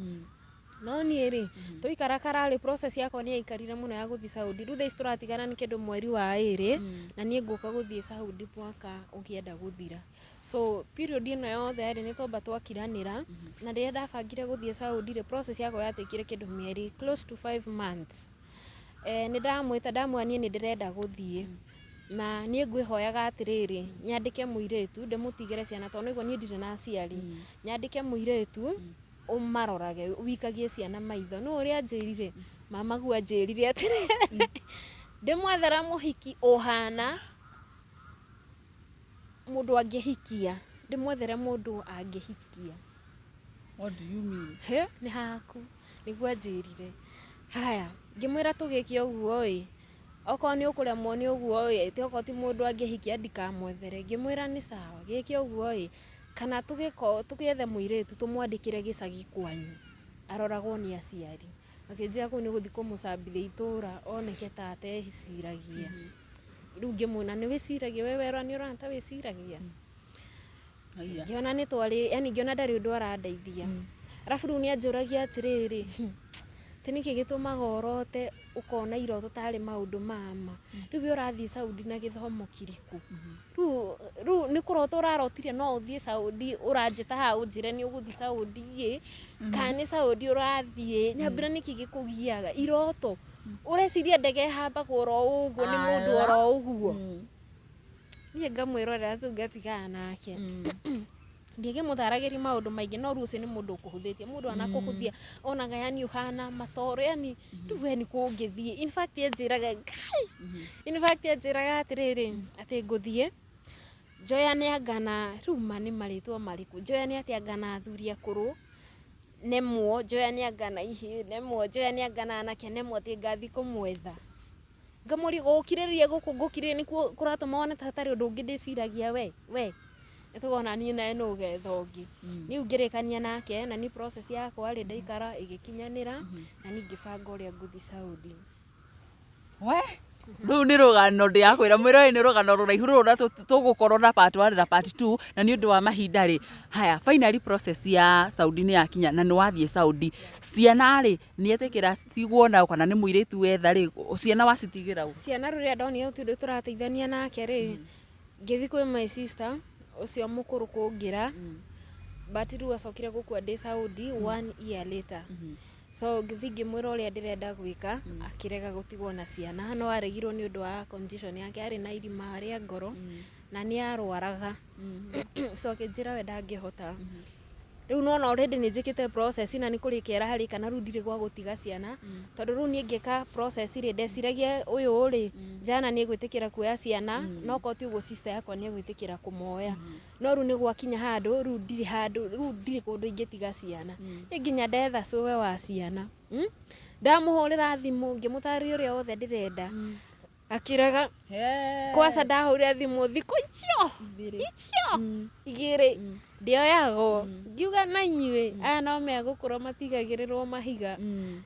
No niĩ rĩ, tũikara kararĩ, process yakwa nĩ yaikarire mũno ya gũthiĩ Saudi. Rĩu thaa ici tũratigana nĩ kĩndũ mweri wa 2, na niĩ ngũka gũthiĩ Saudi mwaka ũkĩenda gũthira. So period ĩno yothe rĩ, nĩ twamba twakiranĩra. Na rĩrĩa ndabangire gũthiĩ Saudi rĩ, process yakwa yatekire kĩndũ mĩeri close to 5 months. Nĩ ndamwĩta, ndamwĩra niĩ nĩ ndĩrenda gũthiĩ, na niĩ ngwĩhoyaga atĩrĩrĩ, nyandĩke mũirĩtu ndĩmũtigĩre ciana, tondũ nĩguo niĩ ndirĩ na aciari. Nyandĩke mũirĩtu ũmarorage, wikagie ciana maitho. Nĩ ũrĩa anjĩrire mamagu, anjĩrire atĩrĩrĩ, ndĩmwethera mũhiki ũhana mũndũ angĩhikia, ndĩmwethere mũndũ angĩhikia. What do you mean? He, nĩ haku nĩguo anjĩrire. Haya, ngĩmwĩra tũgĩke ũguo ĩ, okorwo nĩ ũkũremwo nĩ ũguo ĩ, atĩ okorwo ti mũndũ angĩhikia ndikamwethere. Ngĩmwĩra nĩ sawa, gĩke ũguo ĩ, kana tũgĩko tũgĩethe mũirĩtu tũmwandĩkĩre gĩcagi kwanyu aroragwo nĩ aciari. Akĩnjĩra kũu nĩ gũthiĩ kũmũcambithia itũra oneke ta ateciragia. Rĩu ngĩmwĩra, nĩ wĩciragia we werwa nĩ ũrona ta wĩciragia. Haiya. Ngĩona nĩ twarĩ, yani ngĩona ndarĩ ũndũ arandeithia. Arabu rĩu nĩ anjũragia atĩrĩrĩ, atĩ nĩkĩ gĩtũmaga ũrote ũkona iroto tarĩ maũndũ mama? Rĩu we ũrathiĩ Saudi na gĩthomo kĩrĩkũ? Rĩu nĩ kũrota ũrarotire no ũthiĩ Saudi, ũranjĩta haha ũnjĩre nĩ ũgũthiĩ Saudi ĩ, kana nĩ Saudi ũrathiĩ? Nyambĩra nĩkĩ gĩkũgiaga iroto? Ũreciria ndege ĩhambagwo oro ũguo nĩ mũndũ oro ũguo? Niĩ ngamwĩrorera tu, ngatigana nake. Ndingĩmũtaragĩria maũndũ maingĩ, no rĩu ũcio nĩ mũndũ ũkũhũthĩtie. Mũndũ anakũhũthia onaga yani ũhana matoro, yani rĩu we nĩ kũngĩthiĩ. In fact anjĩraga, Ngai, in fact anjĩraga atĩrĩrĩ, atĩ ngũthiĩ njoyane anga na, rĩu ma nĩ marĩtwa marĩkũ, njoyane atĩ anga na athuri akũrũ nemwo, njoyane anga na ihĩ nemwo, njoyane anga na anake nemwo, atĩ ngathiĩ kũmwetha. Ngamũria, gũkirĩrĩria gũkũ ngũkirĩrĩria nĩkuo kũratũma wone ta hatarĩ ũndũ ũngĩ ndĩciragia? We nĩtũkona niĩ nawe nũ ũgetha ũngĩ. Niĩ ngĩrĩkania nake, na niĩ process yakwa rĩ, ndaikara ĩgĩkinyanĩra, na niĩ ngĩbanga ũrĩa ngũthiĩ Saudi. We rĩu nĩ rũgano ndĩrakwĩra mwĩrore, nĩ rũgano rũraihu rũrũ, na tũgũkorwo na part 1 na part 2, na nĩ ũndũ wa mahinda rĩ. Haya, finally process ya Saudi nĩ yakinya na nĩ wathiĩ Saudi. Ciana rĩ, nĩ etĩkĩra tigwo nao, kana nĩ mũirĩtu wetha rĩ, ciana wacitigĩra ũ? Ciana rĩrĩa ndonire gũtirĩ ũndũ tũrateithania nake rĩ, ngĩthiĩ kwĩ my sister ũcio mũkũrũ kũngĩra, but rĩu acokire gũkua ndĩ Saudi one year later. So ngĩthiĩ ngĩmwĩra ũrĩa ndĩrenda gwĩka, akĩrega gũtigwo na ciana, no aregirwo nĩ ũndũ wa condition yake, arĩ na irima rĩa ngoro na nĩ arwaraga. So akĩnjĩra we ndangĩhota. Rĩu nona already nĩ njĩkĩte process na nĩ kũrĩka ĩrarĩka na rĩu ndirĩ gwa gũtiga ciana, tondũ rĩu niĩ ngĩka process rĩ, ndeciragia ũyũ rĩ, Jana nĩ egwĩtĩkĩra kuoya ciana, no korwo ti ũguo sister yakwa nĩ egwĩtĩkĩra kũmoya. No rĩu nĩ gwakinya handũ, rĩu ndirĩ handũ, rĩu ndirĩ kũndũ ingĩtiga ciana. Niĩ nginya ndetha cũwe wa ciana, Ndamũhũrĩra thimũ ngĩmũtarĩria ũrĩa wothe ndĩrenda, akĩrega. Kwanza ndahũrire thimũ thikũ icio icio igĩrĩ ndĩoyagwo, ngiuga na inyuĩ aya no megũkũra matigagĩrĩrwo mahiga.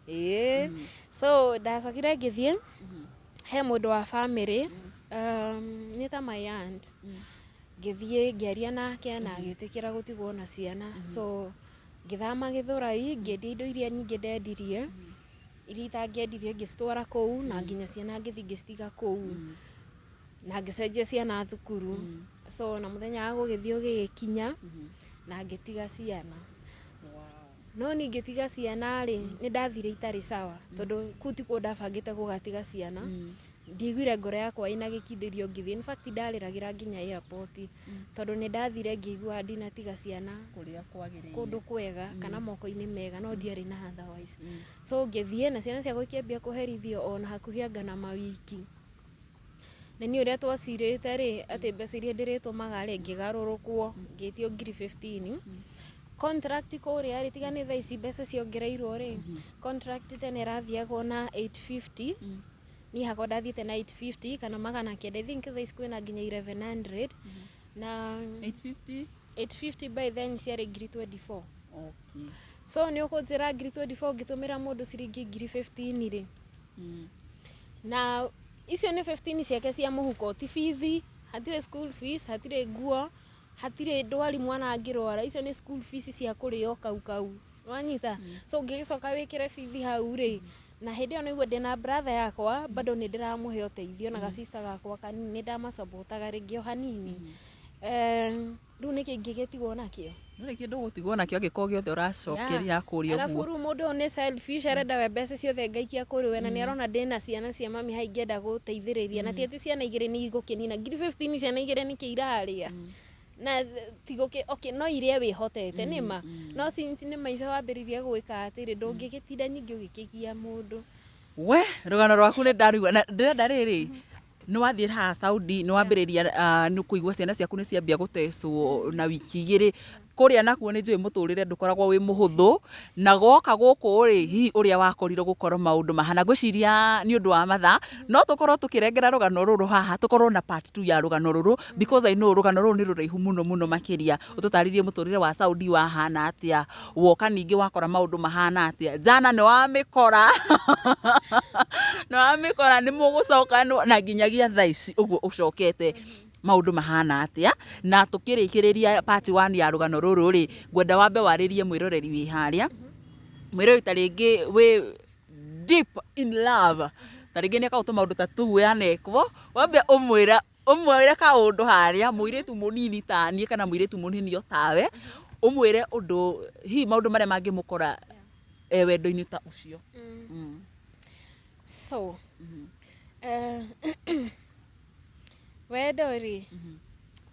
Ĩĩ, so ndacokire ngĩthiĩ he mũndũ wa bamĩrĩ, nĩ ta my aunt, ngĩthiĩ ngĩaria nake na agĩtĩkĩra gũtigwo na ciana. So ngĩthama Gĩthũrai, ngĩendia indo iria nyingĩ ndendirie, iria itangĩendirie ngĩcitwara kũu, na nginya ciana ngĩthiĩ ngĩcitiga kũu, na ngĩcenjia ciana thukuru. So na mũthenya wa gũgĩthiĩ ũgĩgĩkinya na ngĩtiga ciana. No niĩ ngĩtiga ciana rĩ, nĩ ndathire itarĩ sawa, tondũ kũu tikuo ndabangĩte gũgatiga ciana. Ndiaiguire ngoro yakwa ĩna gĩkindĩrio ngĩthiĩ. In fact ndarĩragĩra nginya airport, tondũ nĩ ndathire ngĩigua ndinatiga ciana kũrĩa kwagĩrĩire, kũndũ kwega kana moko-inĩ mega, no ndiarĩ na otherwise. So ngĩthiĩ na ciana ciakwa ikĩambia kũherithio ona hakuhĩ anga na mawiki. Na niĩ ũrĩa twacirĩte rĩ, atĩ mbeca iria ndĩrĩtũmaga rĩ, ngĩgarũrũkwo ngĩtio ngiri 15. Contract kũrĩa rĩ, tiga nĩ thaa ici mbeca ciongereirwo rĩ, contract tene ĩrathiagwo na 850. Niĩ hakwa ndathiĩte na 850 kana 900. I think thaa ici kwĩna nginya 1100. Na 850? 850 by then ciarĩ ngiri 24. So nĩ ũkũnjĩra ngiri 24 ũngĩtũmĩra mũndũ ciringi ngiri 15 rĩ, na icio nĩ 15 ciake cia mũhuko, ti bithi, hatirĩ school fees, hatirĩ nguo, hatirĩ ndwari mwana angĩrwara, icio nĩ school fees cia kũrĩo kau kau, wanyita? So ũngĩgĩcoka wĩkĩre bithi hau rĩ, na hĩndĩ ĩyo nĩguo ndĩna brother yakwa bado nĩ ndĩramũhe ũteithio, na gacista gakwa kanini nĩ ndamacapotaga rĩngĩ o hanini. Rĩu nĩkĩ ingĩgĩtigwo nakĩo? Ndũrĩ kĩndũ ũgũtigwo nakĩo angĩkorwo gĩothe ũracokeria kũrĩa Arabu ũguo. Rĩu mũndũ ũyũ nĩ selfish, arenda we mbeca ciothe ngaikia kũrĩ we, na nĩ arona ndĩna ciana cia mami haha ingĩenda gũteithĩrĩria, na ti atĩ ciana igĩrĩ nĩ igũkĩnina ngiri 15, ciana igĩrĩ nĩkĩ irarĩa? Na tigũkĩ, okay, no iria wĩhotete nĩma, no since nĩ maica wambĩrĩria gwĩka atĩrĩ, ndũngĩgĩtinda nyingĩ ũgĩkĩgia mũndũ. We rũgano rwaku nĩ ndarũigua na ndĩrenda rĩrĩ, nĩ wathiĩ haha Saudi, nĩ wambĩrĩria nĩ kũigua ciana ciaku nĩ ciambia gũtecwo na wiki igĩrĩ kũrĩa, nakuo nĩ njũĩ mũtũrĩre ndũkoragwo wĩ mũhũthũ, na woka gũkũ rĩ, hihi ũrĩa wakorirwo gũkorwo maũndũ mahana, ngwĩciria nĩ ũndũ wa mathaa no tũkorwo tũkĩrengera rũgano rũrũ haha, tũkorwo na part 2 ya rũgano rũrũ, because I know rũgano rũrũ nĩ rũraihu mũno mũno makĩria. Ũtũtarĩrie mũtũrĩre wa Saudi wahana atĩa, woka ningĩ wakora maũndũ mahana atĩa, jana nĩ wamĩkora, nĩ wamĩkora, nĩ mũgũcoka na nginyagia thaa ici ũguo ũcokete maũndũ mahana atĩa. Na tũkĩrĩkĩrĩria part 1 ya rũgano rũrũ rĩ, ngwenda wambe warĩrie mwĩroreri wĩ harĩa, mwĩroreri ta rĩngĩ wĩ deep in love, ta rĩngĩ nĩ ekaga tũmaũndũ ta tũu yanekwo, wambe ũmwĩra ũmwĩre kaũndũ harĩa, mũirĩtu mũnini ta niĩ kana mũirĩtu mũnini o tawe, ũmwĩre ũndũ hihi maũndũ marĩa mangĩmũkora e wendo-inĩ ta ũcio. So wendo rĩ,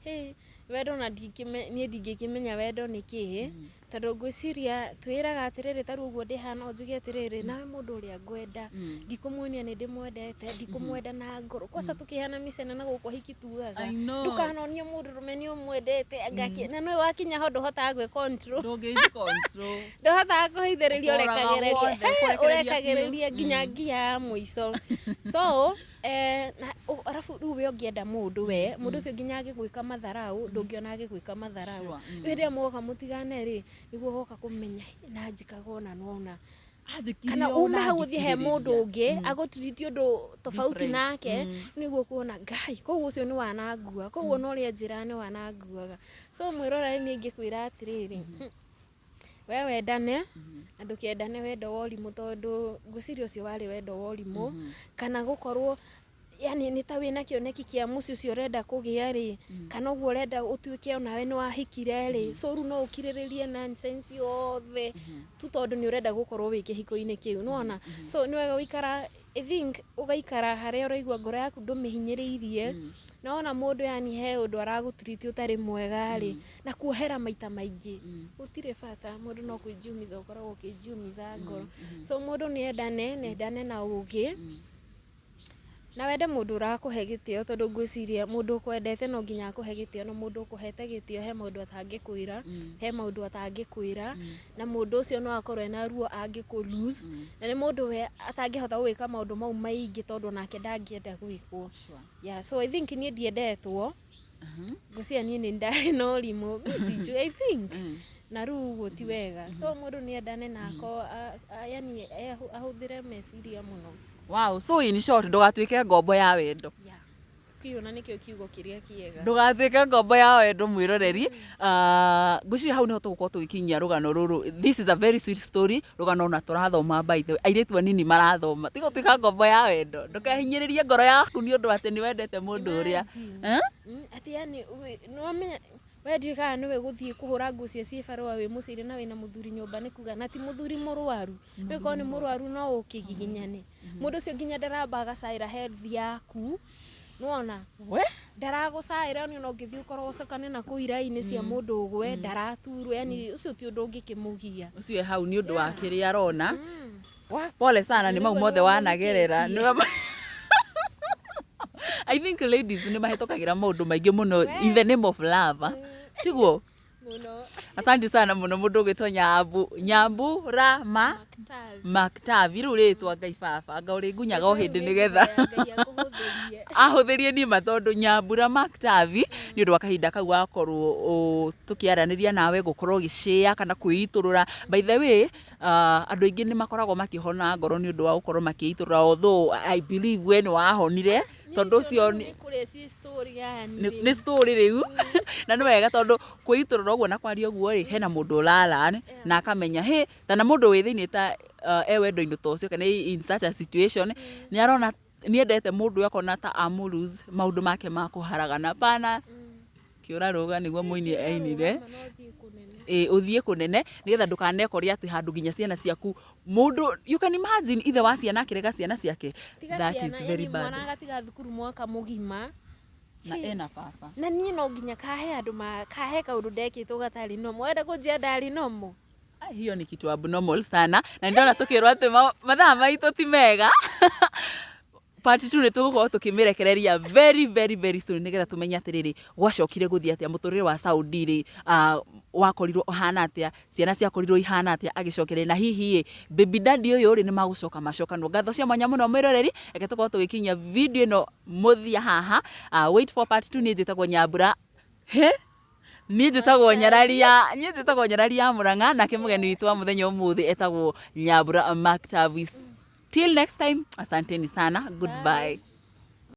hĩ, wendo na niĩ ndingĩkĩmenya wendo nĩ kĩĩ, tondũ ngwĩciria twĩraga atĩrĩrĩ, ta rĩu ũguo ndĩ haha no njuge atĩrĩrĩ, nawe mũndũ ũrĩa ngwenda ndikũmuonia nĩ ndĩmwendete, ndikũmwenda na ngoro. Kwanza tũkĩhana mĩcene na gũkũ ahiki tugaga I know. ndũkanonie mũndũrũme nĩ ũmwendete angaki, na nĩwe wakinya ho ndũhotaga gwĩ control. Ndũngĩji control. Ndũhotaga kũhithĩrĩria. Ũkoraga Ũrekagĩrĩria. guothe, He, ũkũrekereria. Ũrekagĩrĩria nginya nginya ya mũico. So na arabu rĩu we ũngĩenda mũndũ, we mũndũ ũcio nginya agĩgwĩka matharau, ndũngĩona agĩgwĩka matharau. Rĩu hĩndĩ ĩrĩa mũgoka mũtigane rĩ, nĩguo ũgoka kũmenya, "Hĩ, na njĩkaga ũna na ũna." Anjĩkire Kana ũũ ume na hau ũthiĩ he mũndũ ngĩkirĩrĩria. Ũngĩ agũtiriti ũndũ tofauti Different. nake, nĩguo kuona ngai koguo ũcio nĩ wanangua, koguo na ũrĩa njĩra nĩ wananguaga. So mwĩroreri, niĩ ingĩkwĩra atĩrĩrĩ, we wendane na ndũkendane wendo wa ũrimũ, tondũ ngwĩciria ũcio warĩ wendo wa ũrimũ, kana gũkorwo Yani nĩ ta wĩna kĩoneki kĩa mũciĩ ũcio ũrenda kũgĩa rĩ, kana ũguo ũrenda ũtuĩke onawe nĩ wahikire rĩ, so rĩu no ũkirĩrĩrie nonsense yothe tu tondũ nĩ ũrenda gũkorwo wĩ kĩhiko-inĩ kĩu, nĩwona? So nĩ wega gũikara, I think ũgaikara harĩa ũraigua ngoro yaku ndũmĩhinyĩrĩirie, na wona mũndũ yani he ũndũ aragũtreat ũtarĩ mwega rĩ, na kuohera maita maingĩ gũtirĩ bata, mũndũ no kwĩjiumiza ũkoragwo ũkĩjiumiza ngoro. So mũndũ nĩ endane, na endane na ũgĩ, na wende mũndũ ũrakũhe gĩtĩo, tondũ ngwĩciria mũndũ ũkwendete no nginya akũhe gĩtĩo, na mũndũ ũkũhete gĩtĩo he maũndũ atangĩkwĩra, he maũndũ atangĩkwĩra, na mũndũ ũcio no akorwo ena ruo angĩkũ lose, na nĩ mũndũ we atangĩhota gwĩka maũndũ mau maingĩ tondũ onake ndangĩenda gwĩkwo. Yeah, so I think niĩ ndiendetwo, ngwĩciria niĩ nĩ ndarĩ na ũrimũ, mi sijui, I think na rĩu ũguo ti wega. So mũndũ nĩ endane na ako yani ahũthĩre meciria mũno. Wow, so in short, ndũgatuĩke ngombo ya wendo. Yeah, kĩu na nĩkĩo kiugo kĩrĩa kĩega. Ndũgatuĩke ngombo ya wendo, mwĩroreri. Ngwĩciria hau nĩho tũgũkorwo tũgĩkinyia rũgano rũrũ. This is a very sweet story, rũgano ona tũrathoma, by the way, airĩtu anini marathoma tiga gũtuĩka ngombo ya wendo. Ndũkehinyĩrĩrie ngoro yaku nĩ ũndũ atĩ nĩ wendete mũndũ ũrĩa. Imagine. Eh? Atĩ yani nĩwamenya we ndiũĩ kana nĩwe gũthiĩ kũhũra nguo cia cibarũa wĩ mũciĩ na wĩna mũthuri nyũmba, nĩ kuga na ti mũthuri mũrwaru, rĩu korwo nĩ mũrwaru no ũkĩgiginyane mũndũ ũcio nginya ndaramba agacaĩra health yaku, nĩwona? We. Ndaragũcaĩra nĩ ona ũngĩthiĩ ũkorogocokane na kũu iraĩ-inĩ cia mũndũ ũgwe ndaraturwo, yani ũcio ti ũndũ ũngĩkĩmũgia. Ũcio e hau nĩ ũndũ wa kĩrĩa arona. Wa, pole sana nĩ mau Nĩguo mothe nĩwe wanagerera. mũhikĩtie. I think ladies nĩ mahĩtũkagĩra maũndũ maingĩ mũno in the name of love, tiguo? Mũno. Asante sana mũno mũndũ ũgĩtwo Nyambu Nyambura ma Maktavi. Maktavi, rĩu rĩtwa Ngai baba anga ũrĩngunyaga o hĩndĩ nĩgetha Ngai akũhũthĩrie. Ahũthĩrie niĩ ma, tondũ Nyambura Maktavi, nĩ ũndũ wa kahinda kau wakorwo tũkĩaranĩria nawe, gũkorwo ũgĩshare kana kwĩitũrũra. By the way, andũ aingĩ nĩ makoragwo makĩhona ngoro nĩ ũndũ wa gũkorwo makĩitũrũra, although I believe we nĩ wahonire tondũ ũcio nĩ kũrĩa ci story yani. Nĩ story rĩu, na nĩ wega tondũ kwĩitũrũra ũguo na kwaria ũguo rĩ, hena mũndũ ũrara na akamenya hĩ tana mũndũ wĩ thĩinĩ ta e wendo-inĩ ta ũcio kana in such a situation, nĩ arona nĩ endete mũndũ ũyũ, akona ta amũ lose maũndũ make ma kũharagana pana kĩũra rũga nĩguo mũini ainire. No ũthiĩ kũnene. Ĩ, ũthiĩ kũnene nĩgetha ndũkanekore atĩ handũ nginya ciana ciaku mũndũ, you can imagine ithe wa ciana akĩrega ciana ciake. Tiga That ciana, is very yani bad. Mwana agatiga thukuru mwaka mũgima. Na ena baba. Na niĩ no nginya kahe andũ ma kahe kaũndũ ndekĩtwo gatarĩ nomo, wenda kũnjĩra ndarĩ nomo. Ai, hiyo ni kitu abnormal sana, na ndona tukirwo atĩ mathaa maitũ ti mega. Part 2 nĩ tũgũkorwo tũkĩmĩrekereria very very very soon nĩgetha tũmenye atĩrĩrĩ, gwacokire gũthiĩ atĩa, mũtũrĩre wa Saudi rĩ, wakorirwo ũhana atĩa, ciana ciakorirwo ihana atĩa agĩcokereria, na hihi ĩ baby daddy ũyũ rĩ, nĩ magũcoka macokanwo. Ngatho cia mwanya mũno mwĩroreri, reke tũkorwo tũgĩkinyia video ĩno mũthia haha. Wait for part 2. Niĩ njĩtagwo Nyambura, he niĩ njĩtagwo Nyarari ya Mũrang'a, nake mũgeni witũ wa mũthenya ũmũthĩ etagwo Nyambura Maktavi. Till next time, asanteni sana, goodbye.